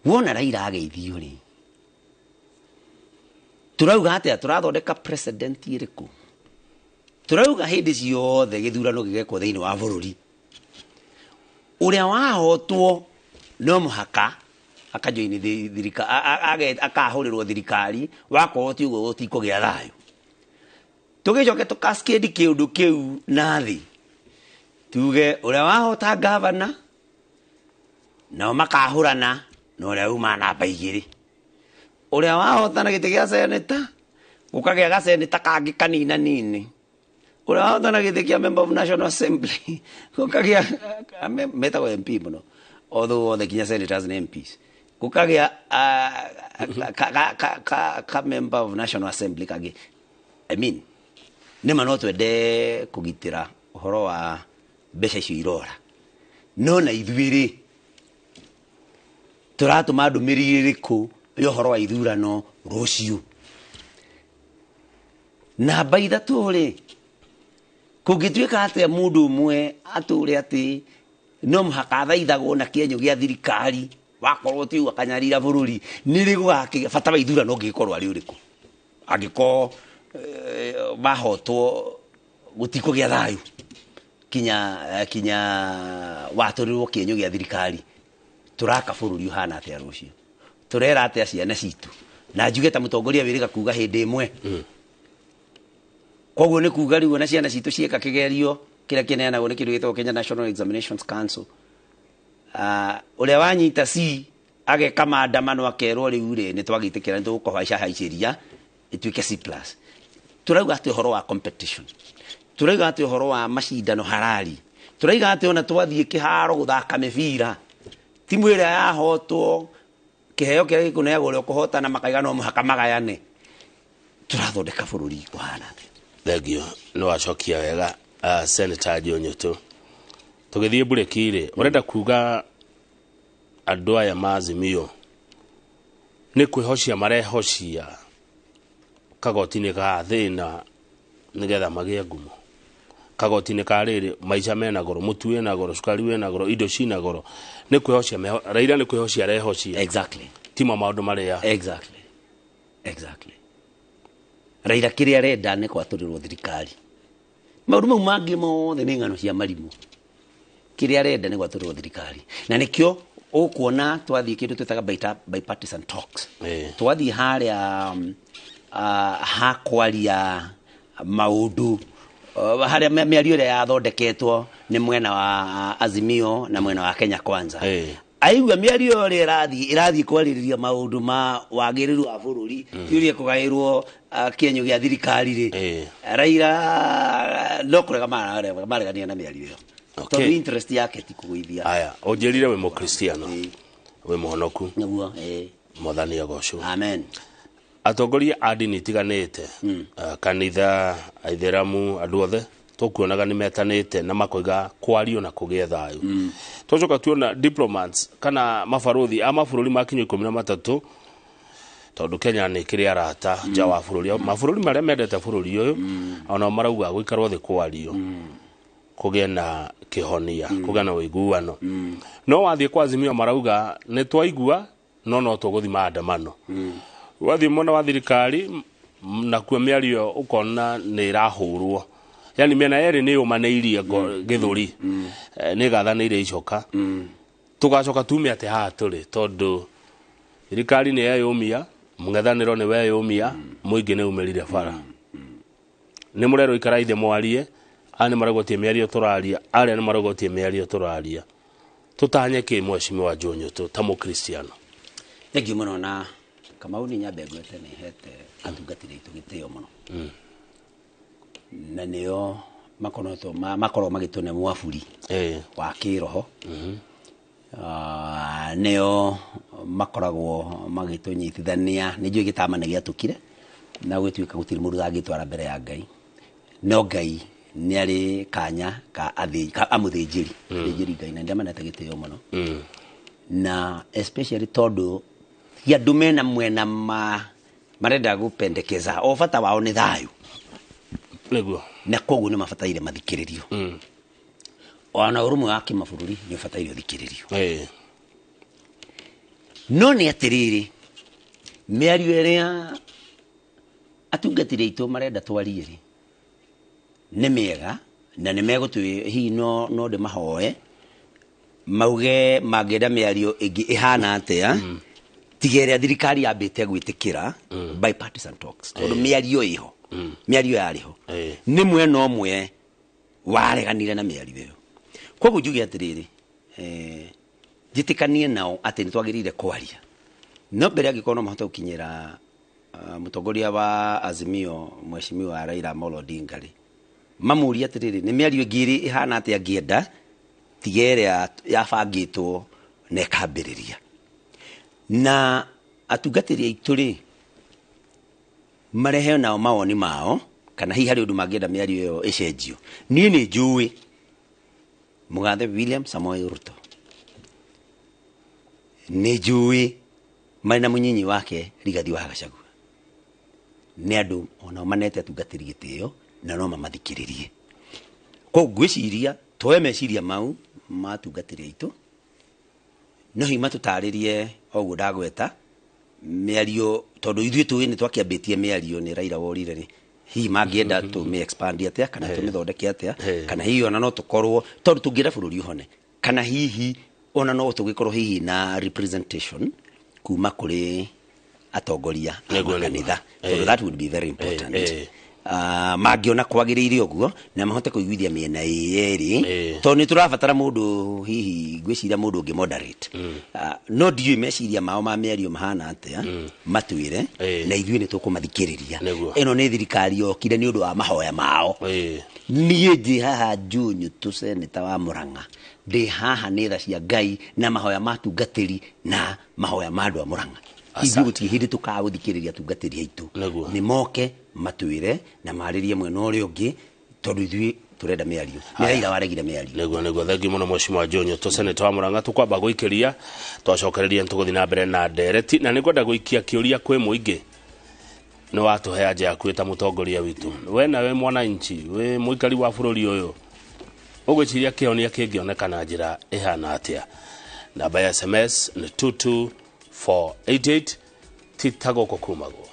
wona Raila ageithio rĩ, tũrauga atĩa? Tũrathondeka precedent ĩrĩkũ? Tũrauga hĩndĩ ciothe gĩthurano gĩgekwo thĩinĩ wa bũrũri, ũrĩa wahotwo no mũhaka akajoini akahũrĩrwo thirikari, wakorwo ti ũguo gũtikũgĩa thayũ. Tũgĩcoke tũkaskedi kĩũndũ kĩu na thĩ, tuge ũrĩa wahota gavana nao makahũrana na ũrĩa uma namba 2. Ũrĩa wahotana gĩtĩ gĩa seneta gũkagĩa gaseneta kangĩ kanina nini. Ũrĩa wahotana gĩtĩ kĩa member of National Assembly gũkagĩa metagwo MP mũno, although othe kinya senators nĩ MPs, gũkagĩa ka member of National Assembly kangĩ. I mean, nĩma no twende kũgitĩra ũhoro wa mbeca icio irora, no na ithuĩ rĩ tũratũma ndũmĩrĩri ĩrĩkũ ya ũhoro wa ithurano rũciũ? Namba 3 rĩ, kũngĩtuĩka atĩa mũndũ ũmwe atũre atĩ no mũhaka athaithagwo na kĩenyũ gĩa thirikari, wakorwo ti ũguo akanyarira bũrũri, nĩ rĩ gũgakĩgĩa bata wa ithurano ũngĩgĩkorwo arĩ ũrĩkũ? Angĩkorwo mahotwo gũtikũgĩa thayũ kinya watũrĩrwo kĩenyũ gĩa thirikari, tũraka bũrũri ũhana atĩa rũciũ? Tũrera atĩa ciana citũ? Na njuge ta mũtongoria wĩrĩga kuga hĩndĩ ĩmwe. Koguo nĩ kuga rĩu ona ciana citũ ciĩka kĩgerio kĩrĩa kĩneanagwo nĩ kĩndũ gĩtagwo Kenya National Examinations Council, ũrĩa wanyita C ageka maandamano akerwo rĩu rĩ nĩ twagĩtĩkĩra nĩ tũgũkũhaica haicĩria ĩtuĩke C plus. Tũrauga atĩ ũhoro wa competition, tũrauga atĩ ũhoro wa macindano harari, tũrauga atĩ ona twathiĩ kĩharo gũthaka mĩbira, timu ĩrĩa yahotwo kĩheo kĩrĩa gĩkũneagwo ũrĩa ũkũhotana makaiga no mũhaka magayane. Tũrathondeka bũrũri ũhana atĩa? Thengiũ, nĩ wacokia wega, Senator Nyũnyũtũ. Tũgĩthiĩ mburĩki rĩ, ũrenda kuga andũ aya ma Azimio nĩ kwĩhocia marehocia kagoti-inĩ ga thĩna nĩgetha magĩe ngumo? Kagoti-inĩ ka rĩrĩ, maica mena goro, mũtu wĩna goro, cukari wĩna goro, indo cina goro, nĩ kwĩhocia Raila nĩ kwĩhocia arehocia. Timo maũndũ marĩa. Exactly. Raila kĩrĩa arenda nĩ gwatũrĩrwo thirikari. Maũndũ mau mangĩ mothe nĩ ng'ano cia marimũ. Kĩrĩa arenda nĩ gwatũrĩrwo thirikari. Na nĩkĩo ũkuona twathiĩ kĩndũ twĩtaga bipartisan talks. Twathiĩ harĩa ha kwaria maũndũ, harĩa mĩario ĩrĩa yathondeketwo nĩ mwena wa Azimio na mwena wa Kenya Kwanza. Aigua mĩario ĩrĩa ĩrathiĩ kwarĩrĩria maũndũ ma wagĩrĩru wa bũrũri, ti ũrĩa kũgaĩrwo kĩenyũ gĩa thirikari rĩ. Raila no kũrega maregania na mĩario ĩyo. Tondũ interest yake ti kũgũithia. Aya, ũnjĩrire wĩ mũkristiano, wĩ mũhonoku. Nĩguo, Mwathani agocwo. Amen. Atongoria a ndini itiganĩte, kanitha, aithĩramu, andũ othe tũkuonaga nĩ metanĩte na makoiga kwario na kũgĩe thayũ. Twacoka tuona diplomats kana mabarũthi a mabũrũri makinya 13, tondũ Kenya nĩ kĩrĩ arata nja wa bũrũri, mabũrũri marĩa mendete bũrũri ũyũ onao marauga gũikarwo thĩ kwario, kũgĩe na kĩhonia, kũgĩe na ũiguano. No wathiĩ kwa Azimio marauga nĩ twaigua no tũgũthiĩ maandamano. Wathiĩ mwena wa thirikari nakuo mĩario ũkona nĩ ĩrahũrwo, yani mĩena yerĩ nĩ yũmanĩirie gĩthũri, nĩ gathanĩire icoka. Tũgacoka tume atĩ haha tũrĩ, tondũ thirikari nĩ yeyũmia, mũng'ethanĩro nĩ weyũmia, mũingĩ nĩ umĩrire bara. Nĩ mũrerwo ikara ithe mwarie, aya nĩ marauga ti mĩario tũraria, arĩa nĩ marauga ti mĩario tũraria. Tũtanye kĩ mheshimiwa Nyũnyũtũ ta mũkristiano? Thengiũ mũno. Na Kamau nĩ nyambe ngwete nĩ hete atungatĩri aitũ gĩtĩo mũno. Na nĩo makoretwo makorwo magĩtũne mwaburi wa kĩroho. Nĩo makoragwo magĩtũnyitithania. Nĩ njũĩ gĩtama nĩ gĩatũkire na gũtuĩka gũtirĩ mũndũ ũtangĩtwara mbere ya Ngai, no Ngai nĩ arĩ kanya ka amũthĩnjĩri thĩnjĩri Ngai, na ndĩamanete gĩtĩo mũno. Na especially tondũ ti andũ mena mwena marenda gũpendekeza, o bata wao nĩ thayũ. Nĩguo. Na koguo nĩ mabataire mathikĩrĩrio. Ona ũrũmwe wa kĩmabũrũri nĩ ũbataire ũthikĩrĩrio. No nĩ atĩrĩrĩ, mĩario ĩrĩa atungatĩri aitũ marenda twarie rĩ, nĩ mĩega na nĩ megũtwĩ hihi no ndĩmahoe mauge mangĩenda mĩario ĩngĩ ĩhana atĩa, tiga ĩrĩa thirikari yambĩte gwĩtĩkĩra bipartisan talks, tondũ mĩario ĩho, mĩario yarĩ ho, nĩ mwena ũmwe wareganire na mĩario ĩyo. Koguo njuge atĩrĩrĩ, njĩtĩkanie nao atĩ nĩ twagĩrĩire kwaria, No mbere angĩkorwo no mahote gũkinyĩra mũtongoria wa Azimio Mheshimiwa Raila Amolo Odinga rĩ, mamũrie atĩrĩrĩ, nĩ mĩario ĩngĩ ĩrĩ ĩhana atĩa angĩenda tiga ĩrĩa yabangĩtwo na ĩkambĩrĩria. Na atungatĩri aitũ rĩ, marehe nao mawoni mao kana hihi harĩ ũndũ mangĩenda mĩario ĩyo ĩcenjio. Niĩ nĩ njũĩ Mũgathe William Samoei Ruto, nĩ njũĩ marĩ na mũnyinyi wake Rigathi wa Gachagua, nĩ andũ onao manete atungatĩri gĩtĩo na no mamathikĩrĩrie. Koguo ngwĩciria tuoe meciria mau ma atungatĩri aitũ, no hihi matũtarĩrie o ũguo ndagweta mĩario, tondũ ithuĩ tũĩ nĩ twakĩambĩtie mĩario nĩ Raila worire rĩ, hihi mangĩenda tũmĩ expand atĩa kana tũmĩthondeke atĩa, kana hihi ona no tũkorwo tondũ tũngĩenda bũrũri ũhone, kana hihi ona no tũgĩkorwo hihi na representation kuma kũrĩ atongoria a makanitha, tondũ that would be very important. Mangĩona kwagĩrĩire ũguo na mahote kũiguithia mĩena ĩrĩ, tondũ nĩ tũrabatara mũndũ hihi ngwĩciria mũndũ ũngĩ moderate. No ndiũĩ meciria mao ma mĩario mahana atĩa, matwĩre na ithuĩ nĩ tũkũmathikĩrĩria. Ĩno nĩ thirikari yokire nĩ ũndũ wa mahoya mao. Niĩ ndĩ haha Njunyutu seneta wa Murang'a, ndĩ haha nĩ tha cia Ngai na mahoya ma atungatĩri na mahoya ma andũ a Murang'a. Ithuĩ gũtirĩ hĩndĩ tũkagũthikĩrĩria atungatĩri aitũ, nĩ moke matwĩre na marĩrie mwena ũrĩa ũngĩ, tondũ ithuĩ tũrenda mĩario. Nĩ Raila waregire mĩario. Nĩguo thengiũ mũno Mheshimiwa Njunyutu seneta wa Murang'a. Tũkwamba gũikĩria twacokereria nĩtũgũthiĩ na mbere na ndereti, na nĩngwenda gũikia kĩũria kwĩ mũingĩ. Nĩ watũhe anja yaku ta mũtongoria witũ, we nawe mwananchi wĩ mũikari wa bũrũri ũyũ, ũgwĩciria kĩhonia kĩngĩoneka na njĩra ĩhana atĩa? Namba ya SMS nĩ 22488 tita gũkũ kumagwo.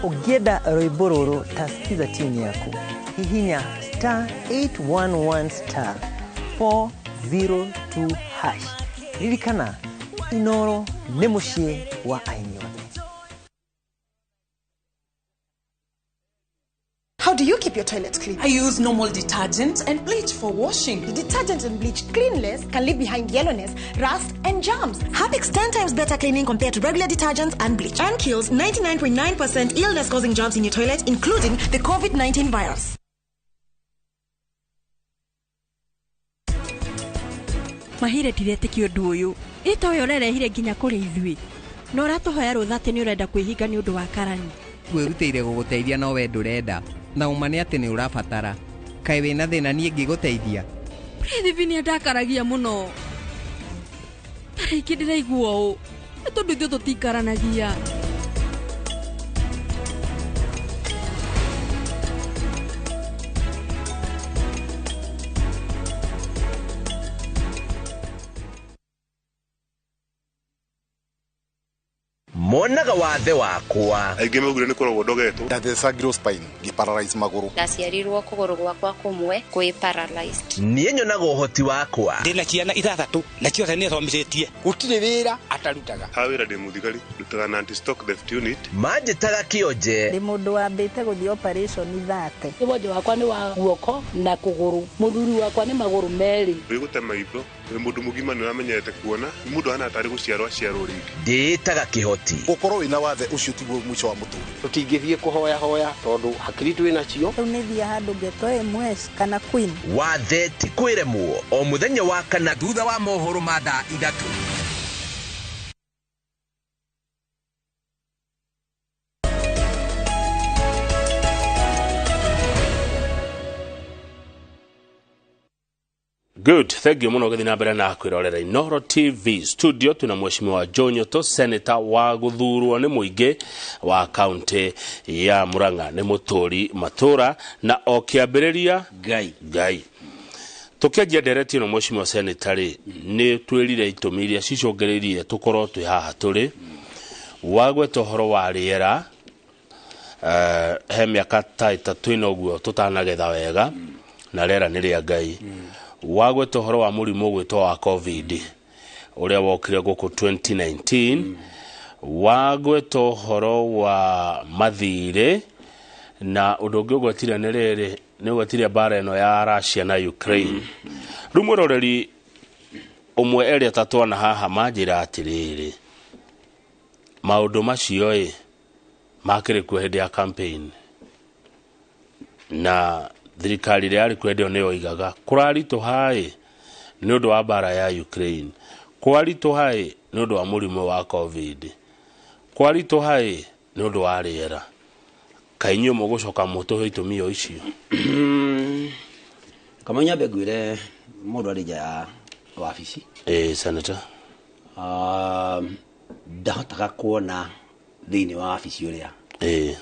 Ũngĩenda rwĩmbo rũrũ ta sikiza tune yaku, hihinya star 811 star 402 hash. Ririkana, Inoro nĩ mũciĩ wa aini othe. How do you keep your toilet clean? I use normal detergent and bleach for washing. The detergent and bleach clean less can leave behind yellowness, rust, and germs. Harpic 10 times better cleaning compared to regular detergents and bleach, and kills 99.9% illness-causing germs in your toilet, including the COVID-19 virus. Mahire ndiretĩkia ũndũ ũyũ. Ĩta ũyũ ũrerehire nginya kũrĩ ithuĩ. Na ũratũhoya rũtha atĩ nĩ ũrenda kwĩhinga nĩ ũndũ wa karani. Ngwĩrutĩire gũgũteithia no we ndũrenda. Na ũma nĩ atĩ nĩ ũrabatara. Kaĩ wĩna thĩna niĩ ngĩgũteithia? Prithvi nĩ andakaragia mũno. Ta rĩngĩ ndĩraigua ũũ. Nĩ tondũ ithuĩ tũtiikaranagia. Monaga wathe wakwa. Aingĩ maugire nĩ kũrogwo ndogetwo. Ndathecangirwo spine ngĩparalyze magũrũ. Ndaciarirwo kũgũrũ gwakwa kũmwe kwĩ paralyzed. Niĩ nyonaga ũhoti wakwa. Ndĩna ciana ithathatũ na ciothe nĩ thomithĩtie. Gũtirĩ wĩra atarutaga. Ha wĩra ndĩ mũthigari, ndutaga na anti-stock theft unit. Manjĩtaga kĩonje. Ndĩ mũndũ wambĩte gũthiĩ operation thate. Wonje wakwa nĩ wa guoko na kũgũrũ. Mũthuri wakwa nĩ magũrũ merĩ. Wĩgũte maitho, wĩ mũndũ mũgima nĩ ũramenyerete kuona, mũndũ ahana tarĩ gũciarwo aciarwo rĩngĩ. Ndĩĩtaga kĩhoti. Gũkorwo wĩna wathe ũcio tiguo mũico wa mũtũrĩre. Tũtingĩthiĩ kũhoya hoya tondũ hakiri twĩ nacio. Rĩu nĩ thiĩ handũ ngetwo MS kana Queen. Wathe ti kwĩremwo o mũthenya wa kana thutha wa mohoro ma thaa 3. Good, thank you muno gũthiĩ na mbere na kwĩrorera Inooro TV studio. Twĩna Mheshimiwa Joe Nyoto, senator wa gũthurwo nĩ mũingĩ wa kaunti ya Murang'a, nĩ mũtũri matũra na o kĩambĩrĩria Ngai. Tũkĩanjia ndereti ĩno Mheshimiwa senator rĩ, nĩ twĩrire itũmi iria cicũngĩrĩirie tũkorwo twĩ haha tũrĩ. Wagweta ũhoro wa rĩera, he mĩaka ta 3 ĩno ũguo tũtanagetha wega, na rĩera nĩ rĩa Ngai. Wagweta ũhoro wa mũrimũ ũgwĩtwo wa COVID ũrĩa wokire gũkũ 2019. Wagweta ũhoro wa mathirĩ, na ũndũ ũngĩ ũgwetire nĩ rĩrĩ, nĩ ũgwetire mbara ĩno ya Russia na Ukraine. Rĩu mwĩroreri ũmwe erĩ atatũ ana haha manjĩra atĩrĩrĩ, maũndũ macio ĩ makĩrĩ kuo hĩndĩ ya campaign, na thirikari ĩrĩa yarĩ kuo hĩndĩ ĩyo nĩyo igaga kũraritũha ĩ nĩ ũndũ wa mbara ya Ukraine, kwaritũha ĩ nĩ ũndũ wa mũrimũ wa COVID, kwaritũha ĩ nĩ ũndũ wa rĩera. Kaĩ inyuĩ mũgũcoka mũtũhe itũmi o icio? Kamau, nyambe ngwĩre mũndũ arĩ nja ya wabici. Senator. Ndahotaga kuona thĩinĩ wa wabici ũrĩa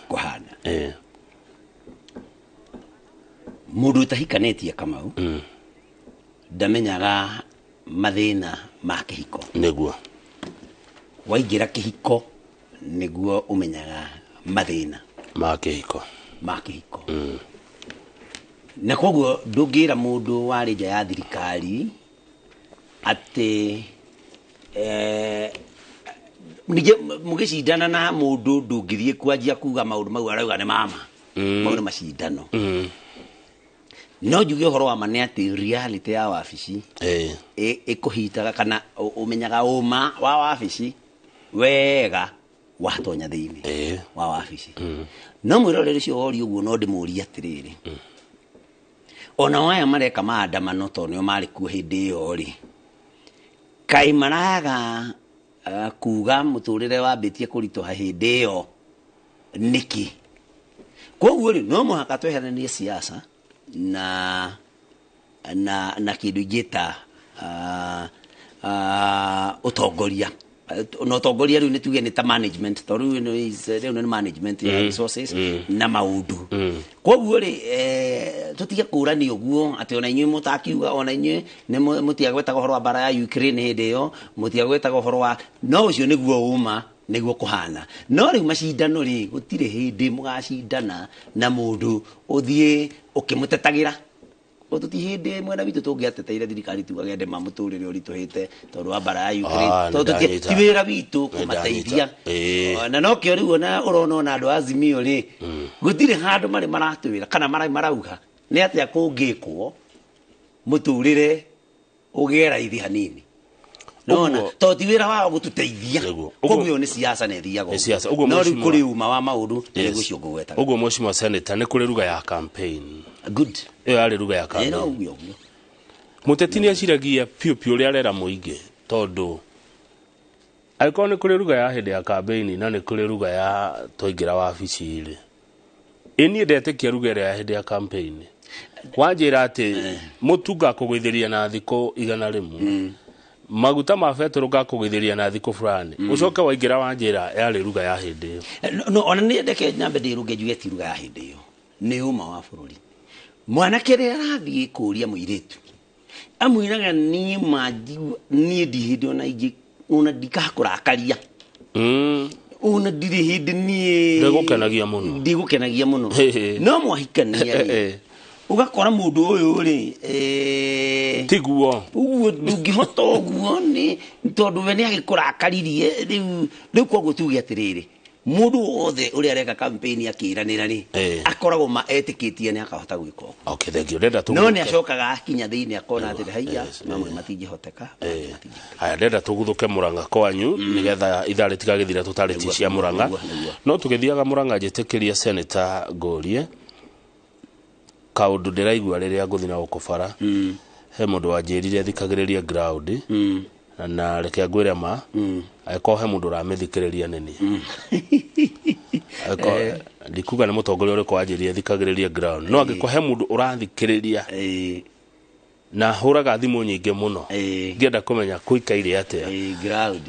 kũhana. Mũndũ ũtahikanĩtie Kamau ndamenyaga mathĩna ma kĩhiko. Nĩguo. Waingĩra kĩhiko nĩguo ũmenyaga mathĩna ma kĩhiko. Ma kĩhiko. Na koguo ndũngĩra mũndũ warĩ nja ya thirikari atĩ ningĩ mũgĩcindana na mũndũ ndũngĩthiĩ kwanjia kuga maũndũ mau arauga nĩ mama. Mau nĩ macindano. No njuge ũhoro wa ma nĩ atĩ reality ya wabici ĩkũhitaga kana ũmenyaga ũma wa wabici wega watonya thĩinĩ wa wabici. No mwĩroreri ũcio woria ũguo no ndĩmũrie atĩrĩrĩ, ona aya mareka maandamano tondũ nĩo marĩ kuo hĩndĩ ĩyo rĩ, kaĩ maraga kuga mũtũrĩre wambĩtie kũritũha hĩndĩ ĩyo nĩkĩ? Koguo rĩ, no mũhaka tweheranie siasa na kĩndũ ingĩta ũtongoria. Na ũtongoria rĩu nĩ tuge nĩ ta management, tondũ rĩu nĩ management ya resources na maũndũ. Koguo rĩ, tũtige kũrania ũguo atĩ ona inyuĩ mũtakiuga, ona inyuĩ nĩ mũtiagwetaga ũhoro wa mbara ya Ukraine hĩndĩ ĩyo, mũtiagwetaga ũhoro wa, no ũcio nĩguo ũma, nĩguo kũhana. No rĩu macindano rĩ, gũtirĩ hĩndĩ mũgacindana na mũndũ ũthiĩ ũkĩmũtetagĩra. Tũti hĩndĩ mwena witũ tũngĩateteire thirikari tugage ndĩ mamũtũrĩre ũritũhĩte tondũ wa mbara ya Ukraine, tondũ ti wĩra witũ kũmateithia. Na nokĩo rĩu ona ũrona ona andũ a Azimio rĩ, gũtirĩ handũ marĩ maratwĩra kana marĩ marauga nĩ atĩa kũngĩkwo mũtũrĩre ũgĩe raithi hanini. Nona tondũ ti wĩra wao gũtũteithia. Koguo ĩyo nĩ siasa na ĩthiaga ũguo. No rĩu kũrĩ ũma wa maũndũ na nĩguo ũcio ngũgwetaga. Ũguo Mheshimiwa Senator, nĩ kũrĩ ruga ya campaign. Good. Ĩyo yarĩ ruga ya campaign. No ũguo ũguo. Mũteti nĩ aciragia piũ piũ ũrĩa arera mũingĩ, tondũ angĩkorwo nĩ kũrĩ ruga ya hĩndĩ ya campaign na nĩ kũrĩ ruga ya twaingĩra wabici rĩ, ĩ niĩ ndetĩkia ruga ĩrĩa ya hĩndĩ ya campaign. Wanjĩra atĩ mũtu ngakũgũithĩria na thikũ 100, maguta ma betũrũ ngakũgũithĩria na thikũ fulani, ũcoke waingĩra wanjĩra yarĩ ruga ya hĩndĩ ĩyo. No ona nĩ ndeke nyambe ndĩrũnge njuge ti ruga ya hĩndĩ ĩyo, nĩ ũma wa bũrũri. Mwanake rĩrĩa arathiĩ kũria mũirĩtu amwĩraga niĩ manjigua niĩ ndi hĩndĩ ona ingĩ ona ndikakũrakaria, ona ndirĩ hĩndĩ niĩ ndĩgũkenagia mũno, ndĩgũkenagia mũno. No mwahikania rĩ, ũgakora mũndũ ũyũ rĩ, tiguo ũguo ndũngĩhota ũguo nĩ tondũ we nĩ agĩkũrakaririe rĩu. Koguo tuge atĩrĩrĩ, mũndũ wothe ũrĩa areka campaign akĩranĩra rĩ, akoragwo ma etĩkĩtie nĩ akahota gwĩka ũguo. Okay, thank you. Ndenda tũguthũke. No nĩ acokaga akinya thĩinĩ akona atĩrĩ, haiya mamwe matingĩhoteka. Haya, ndenda tũguthũke Murang'a kwanyu nĩgetha ithaa rĩtigagĩthira tũtarĩtie cia Murang'a. No tũgĩthiaga Murang'a njĩtĩkĩria Senator ngũrie kaũndũ ndĩraigua rĩrĩa ngũthiĩ na gũkũ bara. He mũndũ wanjĩrire thikagĩrĩria ground, na reke ngwĩre ma, angĩkorwo he mũndũ ũramĩthikĩrĩria nĩ niĩ. Ndikuga nĩ mũtongoria ũrĩkũ wanjĩrire thikagĩrĩria ground, no angĩkorwo he mũndũ ũrathikĩrĩria na hũraga thimũ nyingĩ mũno ngĩenda kũmenya kũikaire atĩa, ground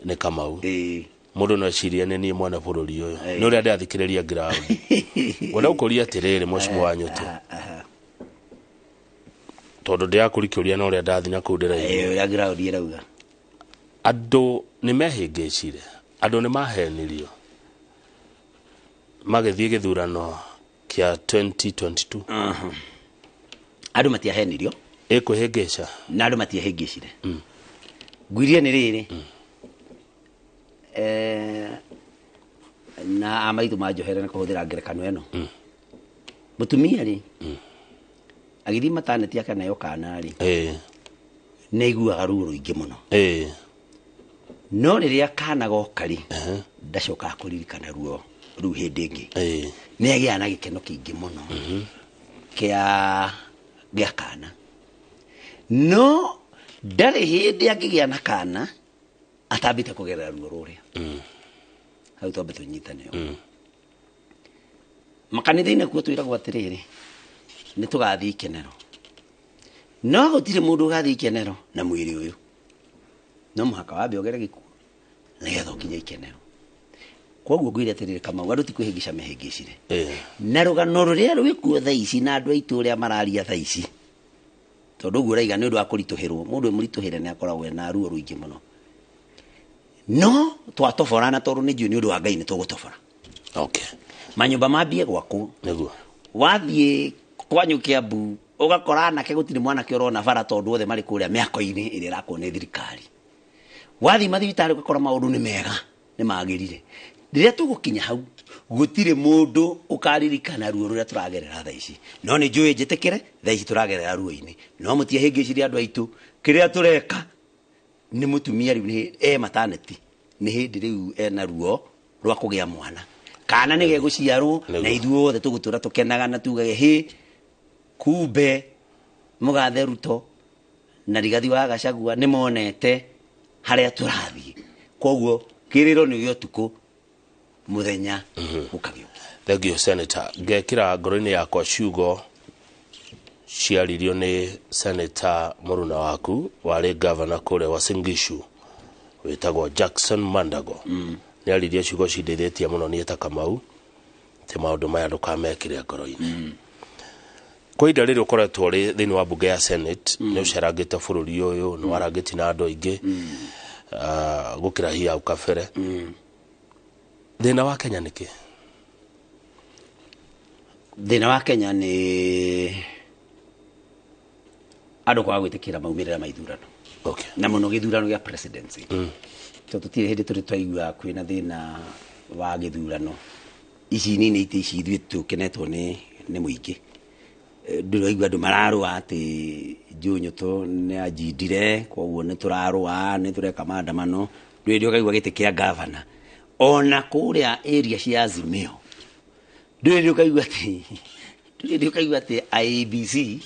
nĩ Kamau. Mũndũ no ecirie nĩ niĩ mwene bũrũri ũyũ, nĩ ũrĩa ndĩrathikĩrĩria ground. Wenda gũkũria atĩrĩrĩ, Mheshimiwa wa Nyũtũ, tondũ ndĩrakũria kĩũria na ũrĩa ndathiĩ na kũu ndĩraigua. Ũrĩa ground ĩrauga. Andũ nĩ mehĩngĩcire Andũ nĩ mahenirio magĩthiĩ gĩthurano kĩa 2022. Andũ matiahenirio. Ĩkwĩhĩngĩca. Na andũ matiahĩngĩcire. Ngwirie nĩ rĩrĩ, na amaitũ manjohere na kũhũthĩra ngerekano ĩno. Mũtumia rĩ, agĩthiĩ mataneti akaneo kana rĩ, nĩ aiguaga ruo rũingĩ mũno. No rĩrĩa kana goka rĩ, ndacokaga kũririkana ruo rũu hĩndĩ ĩngĩ. Nĩ agĩaga na gĩkeno kĩingĩ mũno kĩa kana. No ndarĩ hĩndĩ angĩgĩa na kana atambĩte kũgerera ruo rũrĩa. Hau twambe tũnyitane ũguo. Makanitha-inĩ kuo twĩragwo atĩrĩrĩ, nĩ tũgathiĩ ikenero. No gũtirĩ mũndũ ũgathiĩ ikenero na mwĩrĩ ũyũ. No mũhaka wambe ũgere gĩkuũ nĩgetha ũkinye ikenero. Koguo ngwĩre atĩrĩrĩ Kamau, andũ ti kwĩhĩngĩca mehĩngĩcire. Na rũgano rũrĩa rwĩkuo thaa ici na andũ aitũ ũrĩa mararia thaa ici, tondũ ũguo ũraiga nĩ ũndũ wa kũritũhĩrwo, mũndũ mũritũhĩre nĩ akoragwo ena ruo rũingĩ mũno. No twatobora, na tondũ nĩ njũĩ nĩ ũndũ wa Ngai nĩ tũgũtobora. Manyũmba mambie gwakwo. Nĩguo. Wathiĩ kwanyu Kiambu ũgakora anake gũtirĩ mwanake ũrona bara tondũ othe marĩ kũrĩa mĩako-inĩ ĩrĩa ĩrakwo nĩ thirikari. Wathiĩ mathibitarĩ ũgakora maũndũ nĩ mega, nĩ magĩrire. Rĩrĩa tũgũkinya hau, gũtirĩ mũndũ ũkaririkana ruo rũrĩa tũragerera thaa ici. No nĩ njũĩ njĩtĩkĩre, thaa ici tũragerera ruo-inĩ. No mũtiahĩngĩcirie andũ aitũ, kĩrĩa tũreka nĩ mũtumia rĩu nĩ e mataneti, nĩ hĩndĩ rĩu ena ruo rwa kũgĩa mwana. Kana nĩ gegũciarwo, na ithuothe tũgũtũra tũkenaga na tugage hĩ, kumbe mũgathe Ruto na Rigathi wa Gachagua nĩ monete harĩa tũrathiĩ. Koguo kĩrĩro nĩ gĩa ũtukũ, mũthenya ũkagĩũka. Thank you Senator. Ngekĩra ngoro-inĩ yakwa ciugo ciaririo nĩ Senator mũruna waku warĩ governor kũrĩa Uasin Gishu wĩtagwo Jackson Mandago. Nĩ aririe ciugo cindeithĩtie mũno niĩ ta Kamau, atĩ maũndũ maya ndũkamekĩre ngoro-inĩ. Kwa ihinda rĩrĩ ũkoretwo ũrĩ thĩinĩ wa mbunge ya Senate, nĩ ũcerangĩte bũrũri ũyũ, nĩ warangĩtie na andũ aingĩ gũkĩra hihi hau kabere. Thĩna wa Kenya nĩ kĩ? Thĩna wa Kenya nĩ andũ kwaga gwĩtĩkĩra maumĩrĩra ma ithurano. Na mũno gĩthurano gĩa presidency. Tondũ tũtirĩ hĩndĩ tũrĩ twaigua kwĩna thĩna wa gĩthurano. Ici nini itĩ ici ithuĩ tũkenetwo nĩ mũingĩ. Ndĩraigua andũ mararũa atĩ Njũnyũtũ nĩ anjindire, koguo nĩ tũrarũa, nĩ tũreka maandamano. Ndũrĩ hĩndĩ ũkaigua gĩtĩ kĩa gavana. Ona kũrĩa area cia Azimio, ndũrĩ hĩndĩ ũkaigua atĩ, ndũrĩ hĩndĩ ũkaigua atĩ IEBC,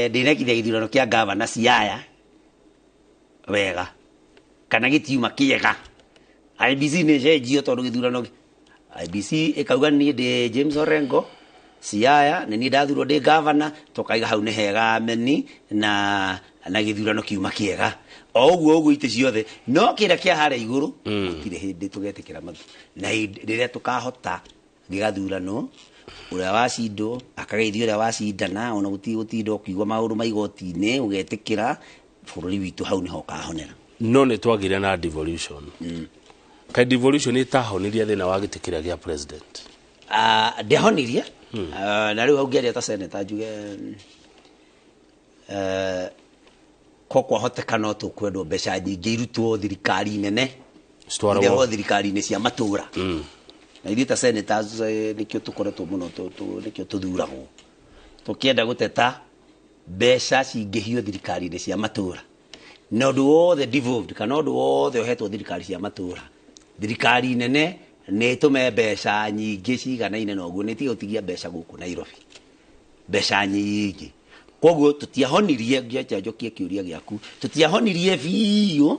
ndĩnekithia gĩthurano kĩa gavana Siaya wega, kana gĩtiuma kĩega. IEBC nĩ ĩcenjio tondũ gĩthurano IEBC ĩkauga niĩ ndĩ James Orengo Siaya, nĩ niĩ ndathurwo ndĩ gavana, tũkaiga hau nĩ hega ameni, na gĩthurano kiuma kĩega. O ũguo ũguo itĩ ciothe, no kĩrĩa kĩa harĩa igũrũ, gũtirĩ hĩndĩ tũgetĩkĩra mathu. Na rĩrĩa tũkahota gĩgathurano, ũrĩa wacindwo akageithio ũrĩa wacindana, ona gũtirĩ gũtinda ũkiugua maũndũ ma igoti-inĩ, ũgetĩkĩra bũrũri witũ hau nĩho ũkahonera. No nĩ twagire na devolution. Kaĩ devolution ĩtahonirie thĩna wa gĩtĩ kĩrĩa gĩa president? Ndĩahonirie. Na rĩu hau ngĩaria ta senator njuge, ko kwahoteka no tũkwendwo mbeca nyingĩ irutwo thirikari nene, irehwo thirikari-inĩ cia matũra. Na ithuĩ ta senators, nĩkĩo tũkoretwo mũno, nĩkĩo tũthuragwo. Tũkĩenda gũteta mbeca cingĩhio thirikari-inĩ cia matũra. Na ũndũ wothe devolved, kana ũndũ wothe ũhetwo thirikari cia matũra, thirikari nene nĩ ĩtũme mbeca nyingĩ ciganaine na ũguo, nĩ ĩtige gũtigia mbeca gũkũ Nairobi. Mbeca nyingĩ. Koguo tũtiahonirie, ngĩanjokie kĩũria gĩaku, tũtiahonirie biũ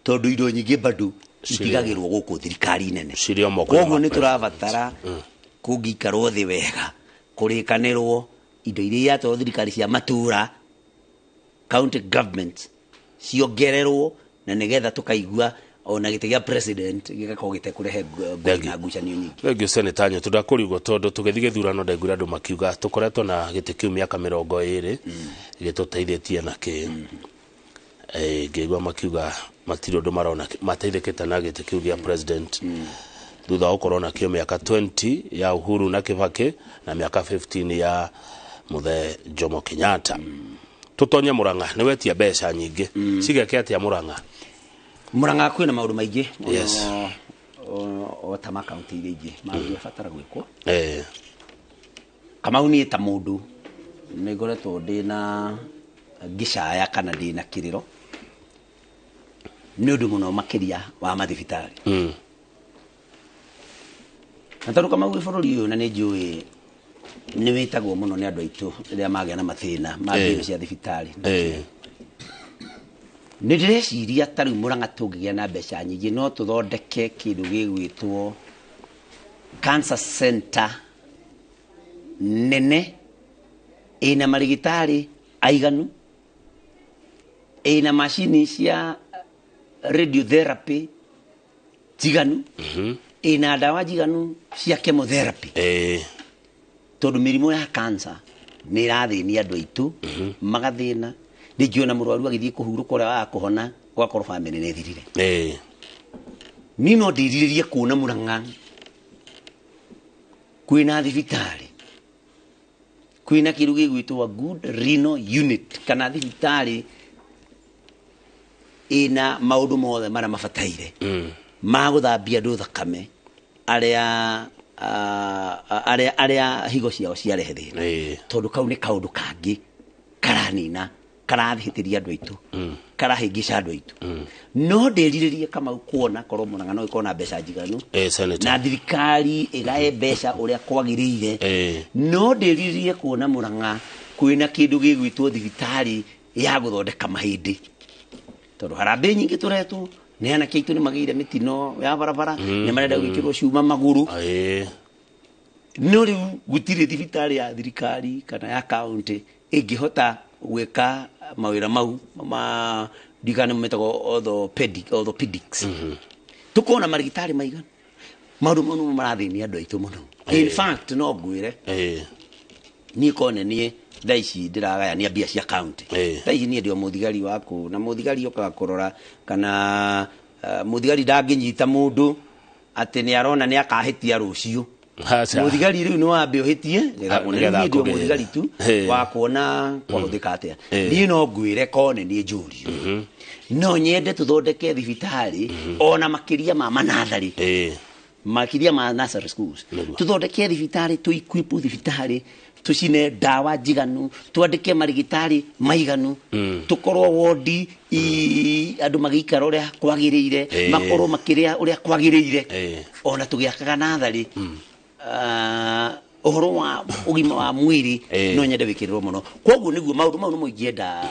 tondũ indo nyingĩ bado itigagĩrwo gũkũ thirikari nene. Koguo nĩ tũrabatara kũngĩikarwo thĩ wega, kũrĩkanĩrwo indo iria iratwarwo thirikari cia matũra, county government ciongererwo, na nĩgetha tũkaigua ona gĩtĩ gĩa president gĩgakorwo gĩtekũrehe ngũĩ na ngucanio nyingĩ. Thank you Senator Nyũtũ, ndakũrigwo tondũ tũgĩthiĩ gĩthurano ndaiguire andũ makiuga tũkoretwo na gĩtĩ kĩu mĩaka 20 gĩtũteithĩtie na kĩ. Ngĩigua makiuga Matirĩ ũndũ marona mateithĩkĩte na gĩtĩ kĩu gĩa president thutha wa gũkorwo nakĩo mĩaka 20 ya Uhuru na Kibaki na mĩaka 15 ya Mũthee Jomo Kenyatta. Tũtonye Murang'a, nĩ wetia mbeca nyingĩ cigeke atĩa Murang'a? Murang'a kwĩna maũndũ maingĩ Yes. o ta makaunti iria ingĩ mangĩbatara gwĩkwo. Eh. Kamau, niĩ ta mũndũ nĩ ngoretwo ndĩna ngĩcaya kana ndĩna kĩrĩro nĩ ũndũ mũno makĩria wa mathibitarĩ. Na tondũ Kamau wĩ bũrũri ũyũ na nĩ njũĩ nĩ wĩtagwo mũno nĩ andũ aitũ rĩrĩa magĩa na mathĩna ma mbirũ cia thibitarĩ. Nĩ ndĩreciria ta rĩu Murang'a tũngĩgĩa na mbeca nyingĩ no tũthondeke kĩndũ gĩgwĩtwo cancer center nene ĩna marĩgĩtarĩ aiganu, ĩna macini cia radiotherapy njiganu, ĩna ndawa njiganu cia chemotherapy. Tondũ mĩrimũ ya cancer nĩ ĩrathĩnia andũ aitũ magathĩna, rĩngĩ ona mũrwaru agĩthiĩ kũhurũka ũrĩa waga kũhona ũgakorwo bamĩrĩ nĩ ĩthirire. Niĩ no ndĩrirĩrie kuona Murang'a kwĩna thibitarĩ kwĩna kĩndũ gĩgwĩtwo good renal unit kana thibitarĩ ĩna maũndũ mothe marĩa mabataire ma gũthambia andũ thakame arĩa arĩa higo ciao ciarehe thĩna, tondũ kau nĩ kaũndũ kangĩ karanina, karahĩtĩria andũ aitũ, karahĩngĩca andũ aitũ. No ndĩrirĩrie, Kamau, kuona korwo Murang'a no ĩkorwo na mbeca njiganu Senator. na thirikari ĩgae mbeca ũrĩa kwagĩrĩire. No ndĩrirĩrie kuona Murang'a kwĩna kĩndũ gĩgwĩtwo thibitarĩ ya gũthondeka mahĩndĩ, tondũ harambĩ nyingĩ tũretwo nĩ anake aitũ nĩ magĩire mĩtino ya barabara, nĩ marenda gwĩkĩrwo cuma magũrũ. No rĩu gũtirĩ thibitarĩ ya thirikari kana ya kaunti ĩngĩhota gwĩka mawĩra mau ma ndikana metagwo orthopedics. Tukona marigitari maigana maũndũ mau nĩmo marathĩnia andũ aitũ mũno. In fact, no ngwĩre niĩ kone niĩ thaa ici ndĩragayania mbia cia county. Thaa ici niĩ ndĩ o mũthigari wa kũu, na mũthigari okaga kũrora kana mũthigari ndangĩnyita mũndũ atĩ nĩ arona nĩ akahĩtia rũciũ. Aca. Mũthigari rĩu nĩ wambe ũhĩtie nĩgetha nĩgetha niĩ ndĩ o akũgĩrĩre. Mũthigari tu wa kuona kwahũthĩka atĩa. Niĩ no ngwĩre kone niĩ njũrio no nyende tũthondeke thibitarĩ ona makĩria ma manatharĩ, makĩria ma nursery schools. Tũthondeke thibitarĩ, tũ equip thibitarĩ, tũcine ndawa njiganu, twandĩke marigitari maiganu, tũkorwo wodi andũ magĩikara ũrĩa kwagĩrĩire, makorwo makĩrĩa ũrĩa kwagĩrĩire. Ona tũgĩakaga natharĩ, ũhoro wa ũgima wa mwĩrĩ no nyende wĩkĩrĩrwo mũno. Koguo nĩguo maũndũ mau nĩmo ingĩenda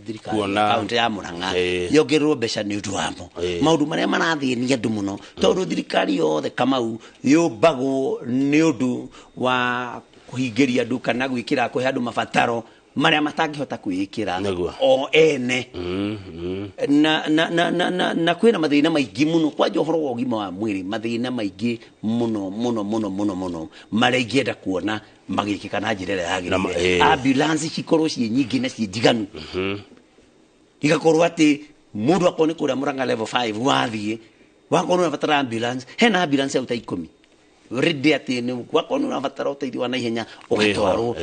thirikari Kuona- kaunti ya Murang'a yongererwo mbeca nĩ ũndũ wamo, maũndũ marĩa marathĩnia andũ mũno, tondũ thirikari yothe, Kamau, yũmbagwo nĩ ũndũ wa kũhingĩria andũ kana gwĩkĩra kũhe andũ mabataro marĩa matangĩhota kwĩĩkĩra o ene. Na kwĩna mathĩna maingĩ mũno kwanja ũhoro wa ũgima wa mwĩrĩ, mathĩna maingĩ mũno mũno mũno mũno mũno marĩa ingĩenda kuona magĩkĩka na njĩra ĩrĩa yagĩrĩire. Ambulance cikorwo ciĩ nyingĩ na ciĩ njiganu, igakorwo atĩ mũndũ akorwo nĩ kũrĩa Murang'a level 5 wathiĩ wakorwo nĩ ũrabatara ambulance, hena ambulance ya ta 10 ready, atĩ nĩ wakorwo nĩ ũrabatara ũteithio wa naihenya ũgatwarwo.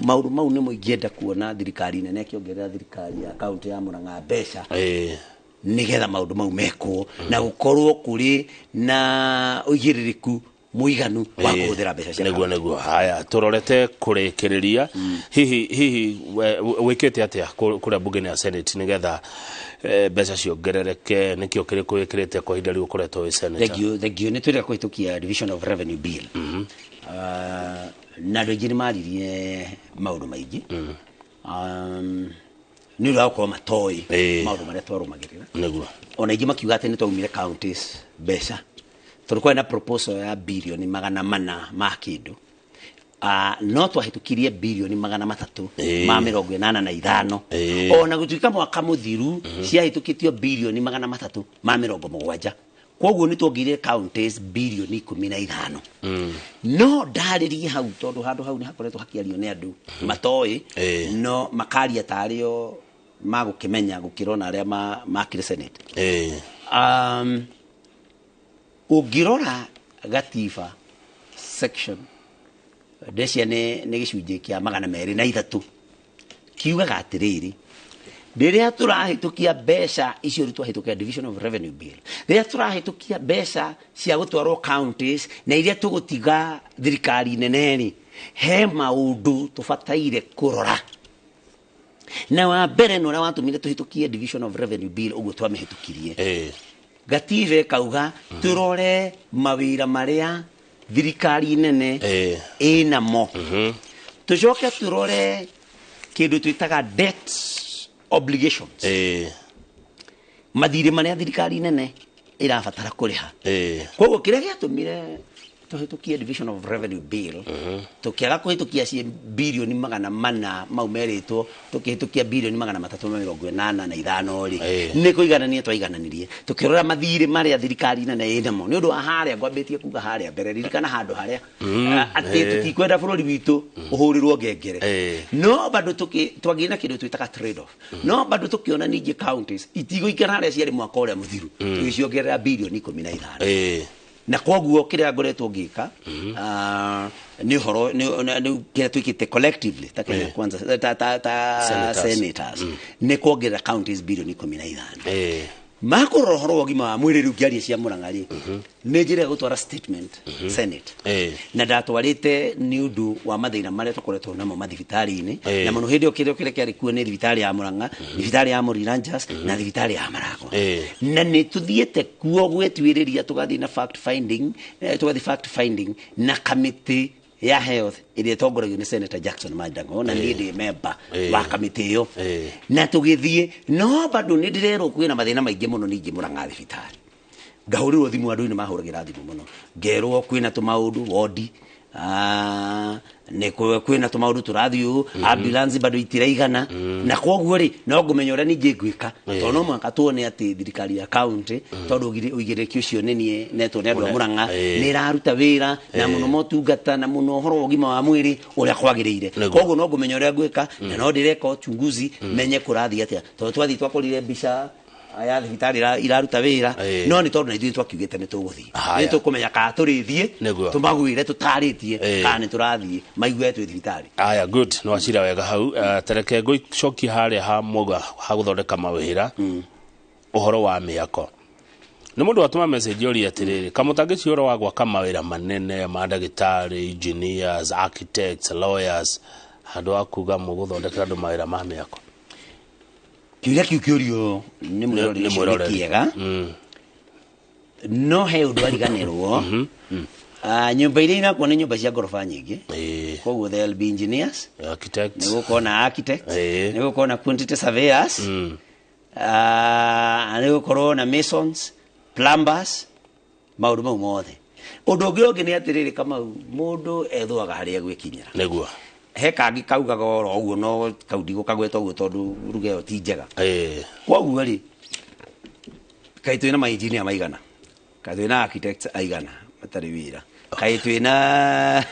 Maũndũ mau nĩmo ingĩenda kuona thirikari nene ĩkĩongerera thirikari ya kaunti ya Murang'a mbeca nĩgetha maũndũ mau mekwo na gũkorwo kũrĩ na ũigĩrĩrĩku mũiganu wa kũhũthĩra mbeca cia Nĩguo, nĩguo. Haya, tũrorete kũrĩkĩrĩria, hihi wĩkĩte atĩa kũrĩa bunge-inĩ ya Senate nĩgetha mbeca ciongerereke? Nĩkĩo kĩrĩkũ wĩkĩrĩte kwa ihinda rĩu ũkoretwo wĩ senator? Thank you, thank you. Nĩ twĩrega kũhĩtũkia division of revenue bill. Na andũ aingĩ nĩ maririe maũndũ maingĩ nĩ ũndũ wa gũkorwo matoĩ maũndũ marĩa twarũmagĩrĩra. Ona aingĩ makiuga atĩ nĩ twaumire counties mbeca tondũ kwarĩ na proposal ya birioni 400 ma kĩndũ. No twahĩtũkirie birioni 385. Ona gũtuĩka mwaka mũthiru ciahĩtũkĩtio birioni 370, koguo nĩ tuongereire counties birioni 15. No ndarĩrie hau tondũ handũ hau nĩ hakoretwo hakĩario nĩ andũ matoĩ, no makaria tarĩo. magũkĩmenya gũkĩra ona arĩa makĩrĩ Senate. Ũngĩrora gatiba section ndecia nĩ gĩcunjĩ kĩa 203 kiugaga atĩrĩrĩ, rĩrĩa tũrahĩtũkia mbeca icio twahĩtũkia division of revenue bill, rĩrĩa tũrahĩtũkia mbeca cia gũtwarwo counties na iria tũgũtiga thirikari nene rĩ, he maũndũ tũbataire kũrora. Na wa mbere nĩ ũrĩa watũmire tũhĩtũkie division of revenue bill ũguo twamĩhĩtũkirie. Gatiba kauga tũrore mawĩra marĩa thirikari nene ĩnamo, tũcoke tũrore kĩndũ twĩtaga debt obligations, mathirĩ marĩa thirikari nene ĩrabatara kũrĩha. Koguo kĩrĩa gĩatũmire tũhĩtũkie division of revenue bill, tũkĩaga kũhĩtũkia ci bilioni 400 mau merĩtwo, tũkĩhĩtũkia bilioni 385 rĩ, nĩ kũiganania twaigananirie tũkĩrora mathirĩ marĩa thirikari nene ĩnamo. Nĩ ũndũ wa harĩa ngwambĩtie kuga harĩa mbere, ririkana handũ harĩa atĩ tũtikwenda bũrũri witũ ũhũrĩrwo ngengere, no bado twagĩire na kĩndũ twĩtaga trade off, no bado tũkĩona ningĩ counties itigũikara harĩa ciarĩ mwaka ũrĩa mũthiru, tũgĩciongerera bilioni 15. Na koguo kĩrĩa ngoretwo ngĩka nĩ ũhoro nĩ kĩrĩa twĩkĩte collectively ta Kenya Kwanza ta senators nĩ kuongerera counties bilioni 15. Makũrora ũhoro wa ũgima wa mwĩrĩ rĩu ngĩaria cia Murang'a rĩ, nĩ njĩra ya gũtwara statement Senate, na ndatwarĩte nĩ ũndũ wa mathĩna marĩa tũkoretwo namo mathibitarĩ-inĩ, na mũno hĩndĩ ĩyo kĩrĩa kĩrĩa kĩarĩ kuo nĩ thibitarĩ ya Murang'a, thibitarĩ ya Mũriranjas na thibitarĩ ya Maragwa. Na nĩ tũthiĩte kuo gwĩtuĩrĩria, tũgathiĩ na fact finding, tũgathiĩ fact finding na kamĩtĩ ya health ĩrĩa ĩtongoragio nĩ Senator Jackson Mandango, na niĩ ndĩ member wa kamĩtĩ ĩyo, na tũgĩthiĩ, no bado nĩ ndĩrerwo kwĩna mathĩna maingĩ mũno ningĩ Murang'a thibitarĩ. Ngahũrĩrwo thimũ, andũ nĩ mahũragĩra thimũ mũno, ngerwo kwĩna tũmaũndũ wodi, nĩ kwĩna tũmaũndũ tũrathiĩ ũũ, ambulance bado itiraigana, na koguo rĩ no ngũmenya ũrĩa ningĩ ngwĩka, tondũ no mũhaka tuone atĩ thirikari ya county, tondũ ũigĩrĩrĩki ũcio nĩ niĩ netwo nĩ andũ a Murang'a, nĩ ĩraruta wĩra na mũno motungata na mũno ũhoro wa ũgima wa mwĩrĩ ũrĩa kwagĩrĩire. Koguo no ngũmenya ũrĩa ngwĩka, na no ndĩreka uchunguzi menye kũrathiĩ atĩa, tondũ twathiĩ twakorire mbica ya thibitarĩ iraruta wĩra, no nĩ tondũ na ithuĩ twakiugĩte nĩ tũgũthiĩ, nĩ tũkũmenya kana tũrĩthiĩ tũmagwĩre tũtarĩtie kana nĩ tũrathiĩ maigue twĩ thibitarĩ. Aya, good, no wacira wega hau. Tereke ngũcokia harĩa ha mwauga ha gũthondeka mawĩra, ũhoro wa mĩako. Nĩ mũndũ watũma message oria atĩrĩrĩ, kamũtangĩci ũhoro wa gwaka mawĩra manene ma ndagĩtarĩ, engineers, architects, lawyers, handũ ha kuga mũgũthondekera andũ mawĩra ma mĩako. Kĩũria kĩu kĩũrio nĩ mwĩroreri ũcio nĩ kĩega, no he ũndũ ariganĩrwo. Nyũmba iria irakwo nĩ nyũmba cia ngoroba nyingĩ, koguo there will be engineers, architects, nĩ gũkorwo na architects, nĩ gũkorwo na quantity surveyors, nĩ gũkorwo na masons, plumbers, maũndũ mau mothe. Ũndũ ũngĩ nĩ atĩrĩrĩ Kamau, mũndũ ethũaga harĩa egwĩkinyĩra. Nĩguo he kangĩ kaugaga oro ũguo, no kau ndigũkagweta ũguo tondũ ruga ĩyo ti njega. Koguo rĩ, kaĩ twĩna mainjinia maigana, kaĩ twĩna architects aigana matarĩ wĩra, kaĩ twĩna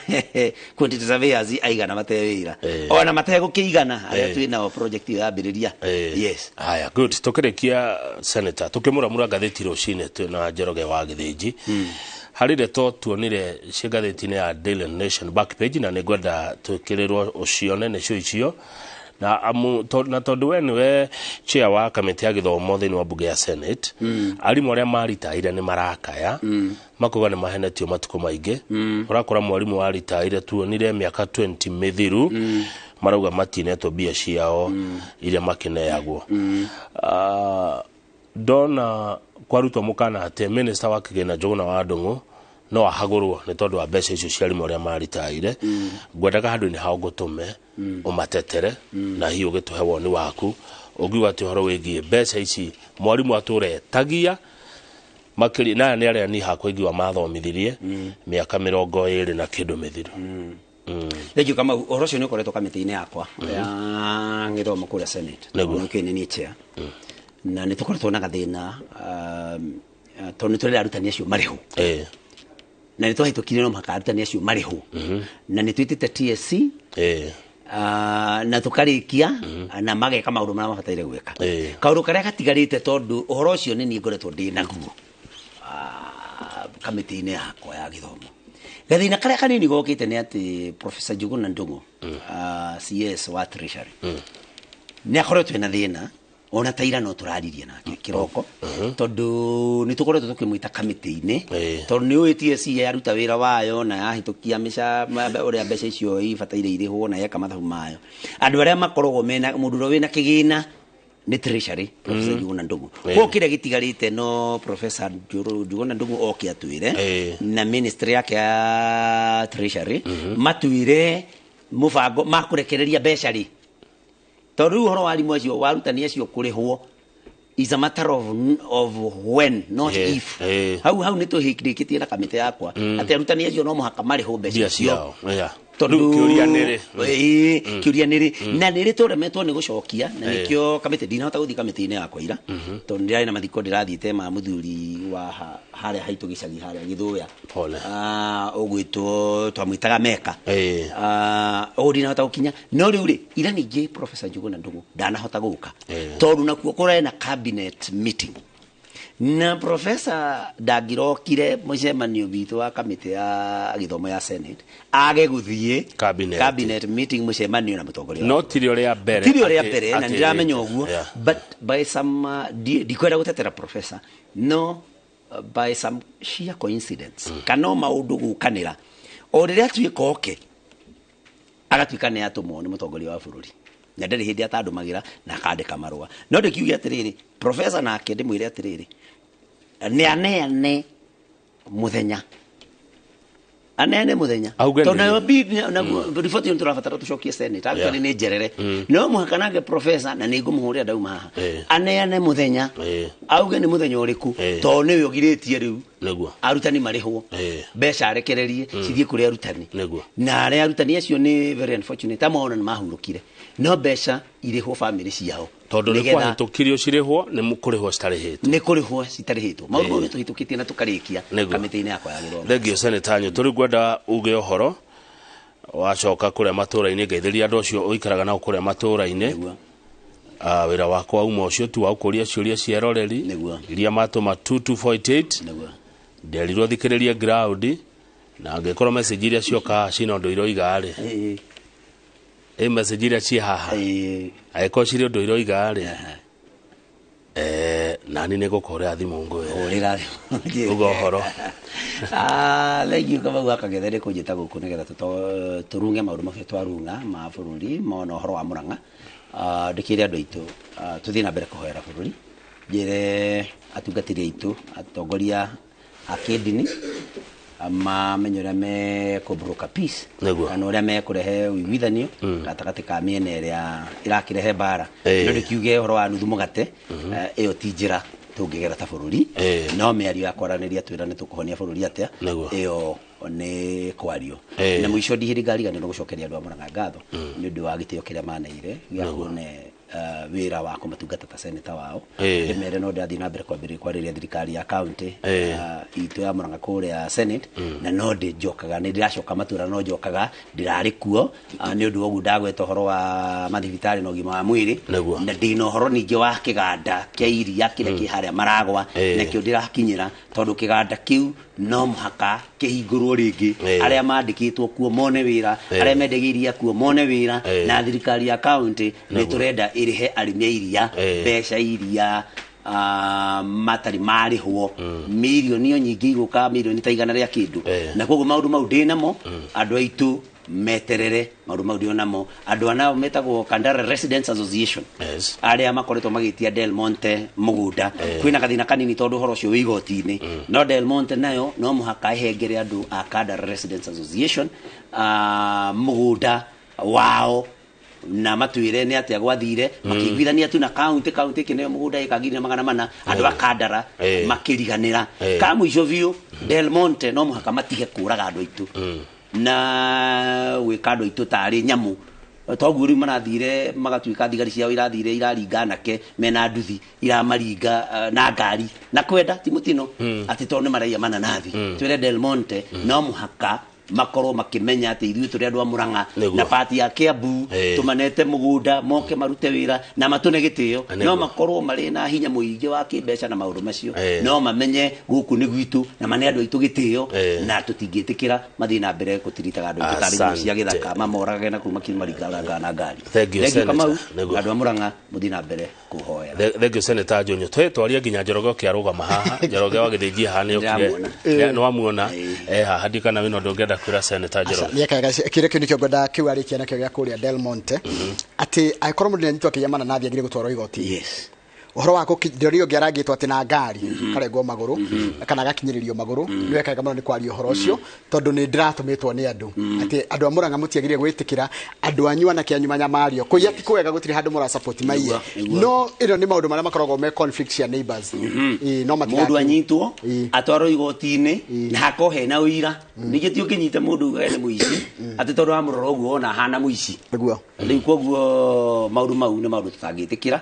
quantity surveyors aigana matarĩ wĩra, ona mategũkĩigana arĩa twĩnao project ĩyo yambĩrĩria. Yes. Haya, good. Tũkĩrĩkia Senator, tũkĩmũramũra ngathĩti rũcinĩ twĩna Njoroge wa Gĩthĩnji, harĩ ndeto tuonire cia ngathĩti-inĩ ya Daily Nation back page, na nĩ ngwenda twĩkĩrĩrwo ũcione nĩcio icio, na amu na tondũ we nĩwe chair wa kamĩtĩ ya gĩthomo thĩinĩ wa bunge ya Senate, arimũ arĩa maritaire nĩ marakaya, makuga nĩ mahenetio matukũ maingĩ. Ũrakora mwarimũ waritaire tuonire mĩaka 20 mĩthiru, marauga matinetwo mbia ciao iria makĩneagwo. Ndona kwarutwo mũkana atĩ minister wa kĩgĩna Njũgũna wa Ndung'u no ahagũrwo nĩ tondũ wa mbeca icio cia arimũ arĩa maritaire. Ngwendaga handũ-inĩ hao ngũtũme ũmatetere, na hihi ũgĩtũhe woni waku ũngiuga atĩ ũhoro wĩgiĩ mbeca ici mwarimũ atũre tagia makĩria, na nĩ arĩa niĩ hakwa ingiuga mathomithirie mĩaka 20 na kĩndũ mĩthiru. Thengiũ Kamau, ũhoro ũcio nĩ ũkoretwo kamĩtĩ-inĩ yakwa ya gĩthomo kũrĩa Senate, nĩkĩo nĩ niĩ chair, na nĩ tũkoretwo na gathĩna tondũ nĩ tũrera arutani acio marĩhwo, na nĩ twahĩtũkire no mũhaka arutani acio marĩhwo, na nĩ twĩtĩte TSC, Na tukarikia na mageka maundu maria mabataire gwika. Kaundu karia gatigarite tondu uhoro ucio ni ngoretwo ndi naguo kamiti-ini yakwa ya githomo. Gathina karia kanini gokite ni ati Professor Njuguna Ndung'u, CS wa Treasury, ni akoretwo na thina ona ta ira no turaririe nake kiroko, tondu ni tukoretwo tukimwita kamiti-ini, tondu ni uĩ TSC yaruta wira wayo na yahitukia mica uria mbeca icio ibataire irihwo na yeka mathabu mayo. Andu aria makoragwo mena mundu uria wina kigina ni Treasury, Professor Njuguna Ndung'u. Ko kira gitigarite no Professor Njuguna Ndung'u oke atwire na ministry yake ya Treasury matwire mubango makurekereria mbeca ri, tondu uhoro wa arimu acio warutani acio kurihwo is a matter of when, not if. Hau ni tuhikirikitie na kamite yakwa ati arutani acio no muhaka marihwo mbeca icio. Tondu kiuria niri kiuria niri na niri turemetwo ni gucokia, na nikio kamite ndinahota guthii kamite-ini yakwa ira, tondu ndirari na mathiko ndirathiite ma muthuri wa haria haitu gicagi haria Githuya, ugwitwo twamwitaga Meka, uguo ndinahota gukinya. No riu ri ira ningi Professor Njuguna Ndung'u ndanahota guka, tondu nakuo kurena cabinet meeting na Professor ndangirokire mucemanio witũ wa kamĩtĩ ya gĩthomo ya Senate age gũthiĩ cabinet meeting mucemanio na mũtongoria. No tiri ũrĩa mbere, tiri ũrĩa mbere, na ndiramenya ũguo, but by some ndikwenda gũtetera Professor, no by some sheer coincidence kana maũndũ gũkanĩra o rĩrĩa atuĩka oke agatuĩka nĩ atũmwo nĩ mũtongoria wa bũrũri, na ndarĩ hĩndĩ atandũmagĩra na akandĩka marũa. No ndĩkiuge atĩrĩrĩ, Professor nake ndĩmwĩre atĩrĩrĩ, nĩ aneane mũthenya, aneane mũthenya, tondũ nayo riboti ĩyo tũrabatara tũcokie Senate, actually nĩ njerere, no mũhaka nake Professor, na nĩ ngũmũhũrĩra ndauma haha, aneane mũthenya, auge nĩ mũthenya ũrĩkũ, tondũ nĩwe ũgirĩtie rĩu arutani marĩhwo mbeca arekererie cithiĩ kũrĩ arutani, na arĩa arutani acio nĩ very unfortunate amwe ona nĩ mahurũkire, no mbeca irĩhwo famĩlĩ ciao, tondu nĩ kwahĩtũkirio cirĩhwo nĩ kũrĩhwo citarĩhĩtwo, nĩ kũrĩhwo citarĩhĩtwo. Maũndũ mau nĩ tũhĩtũkĩtie na tũkarĩkia kamĩtĩ-inĩ yakwa ya gĩthomo. Thengio Seneta Nyũtũ. Rĩu ngwenda uge ũhoro wacoka kũrĩa matũra-inĩ, ngeithĩria andũ acio ũikaraga nao kũrĩa matũra-inĩ. Wĩra wakwa uma ũcio tu wa gũkũria ciũria cia eroreri iria matũma 22488 nderirwo thikĩrĩrie ground, na angĩkorwo message iria cioka cina ũndũ iroiga rĩ, ĩ message iria ciĩ haha angĩkorwo cirĩ ũndũ iroiga rĩ, nani nĩ ngũkũhũrĩra thimũ ngwĩre uga ũhoro. Thengiũ Kamau wa Kang'ethe nĩ kũnjĩta gũkũ nĩgetha tũrunge maũndũ macio twarunga ma bũrũri mona ũhoro wa Murang'a. Ndĩkĩre andũ aitũ tũthiĩ na mbere kũhoera bũrũri, njĩre atungatĩri aitũ atongoria a kĩndini mamenye ũrĩa mekũbroker peace kana ũrĩa mekũrehe ũiguithanio gatagatĩ ka mĩena ĩrĩa ĩrakĩrehe mbara. No ndĩkiuge ũhoro wa nuthu mũgate, ĩyo ti njĩra tũngĩgera ta bũrũri, no mĩario ya kwaranĩria twĩrane tũkũhonia bũrũri atĩa, ĩyo nĩ kwario. Na mũico ndihĩndĩ ngariganĩrwo gũcokeria andũ a Murang'a ngatho nĩ ũndũ wa gĩtĩo kĩrĩa maneire gĩa kuone wĩra wa kũmatungata ta seneta wao. Ndĩmere no ndĩrathiĩ na mbere kwambĩrĩria kwarĩria thirikari ya county itũ ya Murang'a kũrĩa Senate, na no ndĩnjokaga, nĩ ndĩracoka matũra, no njokaga ndĩrarĩ kuo nĩ ũndũ wa ũguo ndagweta ũhoro wa mathibitarĩ na ũgima wa mwĩrĩ, na ndĩna ũhoro ningĩ wa kĩganda kĩa iria kĩrĩa kĩ harĩa Maragwa, nakĩo ndĩrakinyĩra, tondũ kĩganda kĩu no mũhaka kĩhingũrwo rĩngĩ, arĩa mandĩkĩtwo kuo mone wĩra, arĩa mendagia iria kuo mone wĩra, na thirikari ya county nĩ tũrenda ĩrĩhe arĩmi a iria mbeca iria matarĩ marĩhwo mirioni ĩyo nyingĩ igũka mirioni ta 100 rĩa kĩndũ. Na koguo maũndũ mau ndĩnamo, andũ aitũ meterere maũndũ mau ndĩonamo. Andũ anao metagwo Kandara Residents Association, arĩa makoretwo magĩtia Del Monte mũgũnda, kwĩna gathĩna kanini tondũ ũhoro ũcio wĩ igoti-inĩ, no Del Monte nayo no mũhaka ĩhengere andũ a Kandara Residents Association mũgũnda wao, na matwire nĩ atĩa gwathire, makĩiguithania tu na county kĩneo mũgũnda ĩka 400,000, andũ a Kandara makĩriganĩra. Ka mũico biũ, Del Monte no mũhaka matige kũraga andũ aitũ na gwĩka andũ aitũ tarĩ nyamũ, toguo rĩu marathire magatuĩka thigari ciao irathire iraringa anake mena nduthi iramaringa na ngari na kwenda ti mũtino, atĩ tondũ nĩ maraiya mananathi. Twĩre Del Monte no mũhaka makorwo makĩmenya atĩ ithuĩ tũrĩ andũ a Murang'a na pati ya Kiambu tũmanete mũgũnda moke marute wĩra na matũne gĩtĩo no makorwo marĩ na hinya mũingĩ wa kĩmbeca na maũndũ macio no mamenye gũkũ nĩ gwitũ na mane andũ aitũ gĩtĩo na tũtingĩtĩkĩra mathiĩ na mbere kũtiritaga andũ aitũ tarĩ nyamũ cia gĩthaka mamoragage na kũu makĩmaringaga na ngari. Thank you Senator. Andũ a Murang'a mũthiĩ na mbere kũhoera. Thank you Senator Jonyo. Twaria nginya Njoroge ũkĩarũgama haha Njoroge wa Gĩthĩnji haha nĩ okire nĩ wamuona haha ndikana wĩna ũndũ ũngĩenda kwĩra Senator Njoroge. Nĩekaga kĩrĩa kĩu nĩkĩo ngwendaga kĩu arĩkia nakĩo gĩa kũrĩa Del Monte atĩ angĩkorwo mũndũ nĩanyitwo akĩiya mananathi agĩrĩire gũtwarwo igoti. Ũhoro wa ndĩronire ũngĩ arangĩtwo atĩ na ngari karengwo magũrũ kana agakinyĩrĩrio magũrũ nĩ wekaga mũno nĩ kwaria ũhoro ũcio tondũ nĩ ndĩratũmĩtwo nĩ andũ atĩ andũ a Murang'a mũtiagĩrĩire gwĩtĩkĩra andũ anyu anake anyu manyamario kũiya ti kwega gũtirĩ handũ mũrasupport maiye no ĩno nĩ maũndũ marĩa makoragwo me conflict cia neighbors no matiga mũndũ anyitwo atwarwo igoti-inĩ na hakorwo hena ũira ningĩ ti ũkĩnyita mũndũ ugage nĩ mũici atĩ tondũ wamũrora ũguo wona ahana mũici nĩguo rĩu koguo maũndũ mau nĩ maũndũ tũtangĩtĩkĩra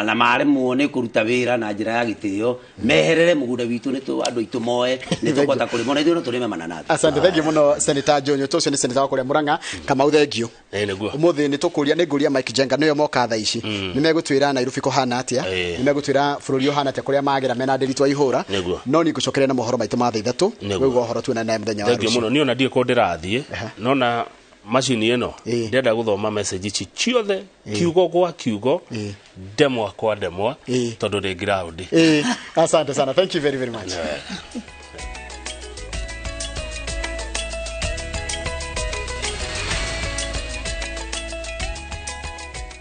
na maremwo nĩ kũruta wĩra na njĩra ya gĩtĩo meherere mũgũnda witũ nĩ andũ aitũ moe nĩ tũkũhota kũrĩma na ithuĩ no tũrĩme mananathi. Asante, thank you mũno Senator Jonyo. Ũcio nĩ Senator wa kũrĩa Murang'a. Kamau, thank you. Ũmũthĩ nĩ tũkũria nĩ ngũria Mike Jenga nĩyo moka thaa ici nĩ megũtwĩra Nairobi kũhana atĩa nĩ megũtwĩra bũrũri ũhana atĩa kũrĩa magera mena Ndĩritũ Aihũra no nĩ ngũcokeria na mohoro maitũ ma thaa 3 wĩguo ũhoro tuonane naye mũthenya wa rũciũ. Thank you mũno. Niĩ ona ndiĩ kũ ndĩrathiĩ nona macini ĩno ndĩrenda gũthoma message ici ciothe kiugo gwa kiugo ndemwa kwa ndemwa tondũ ndĩ ground. Asante sana, thank you very very much.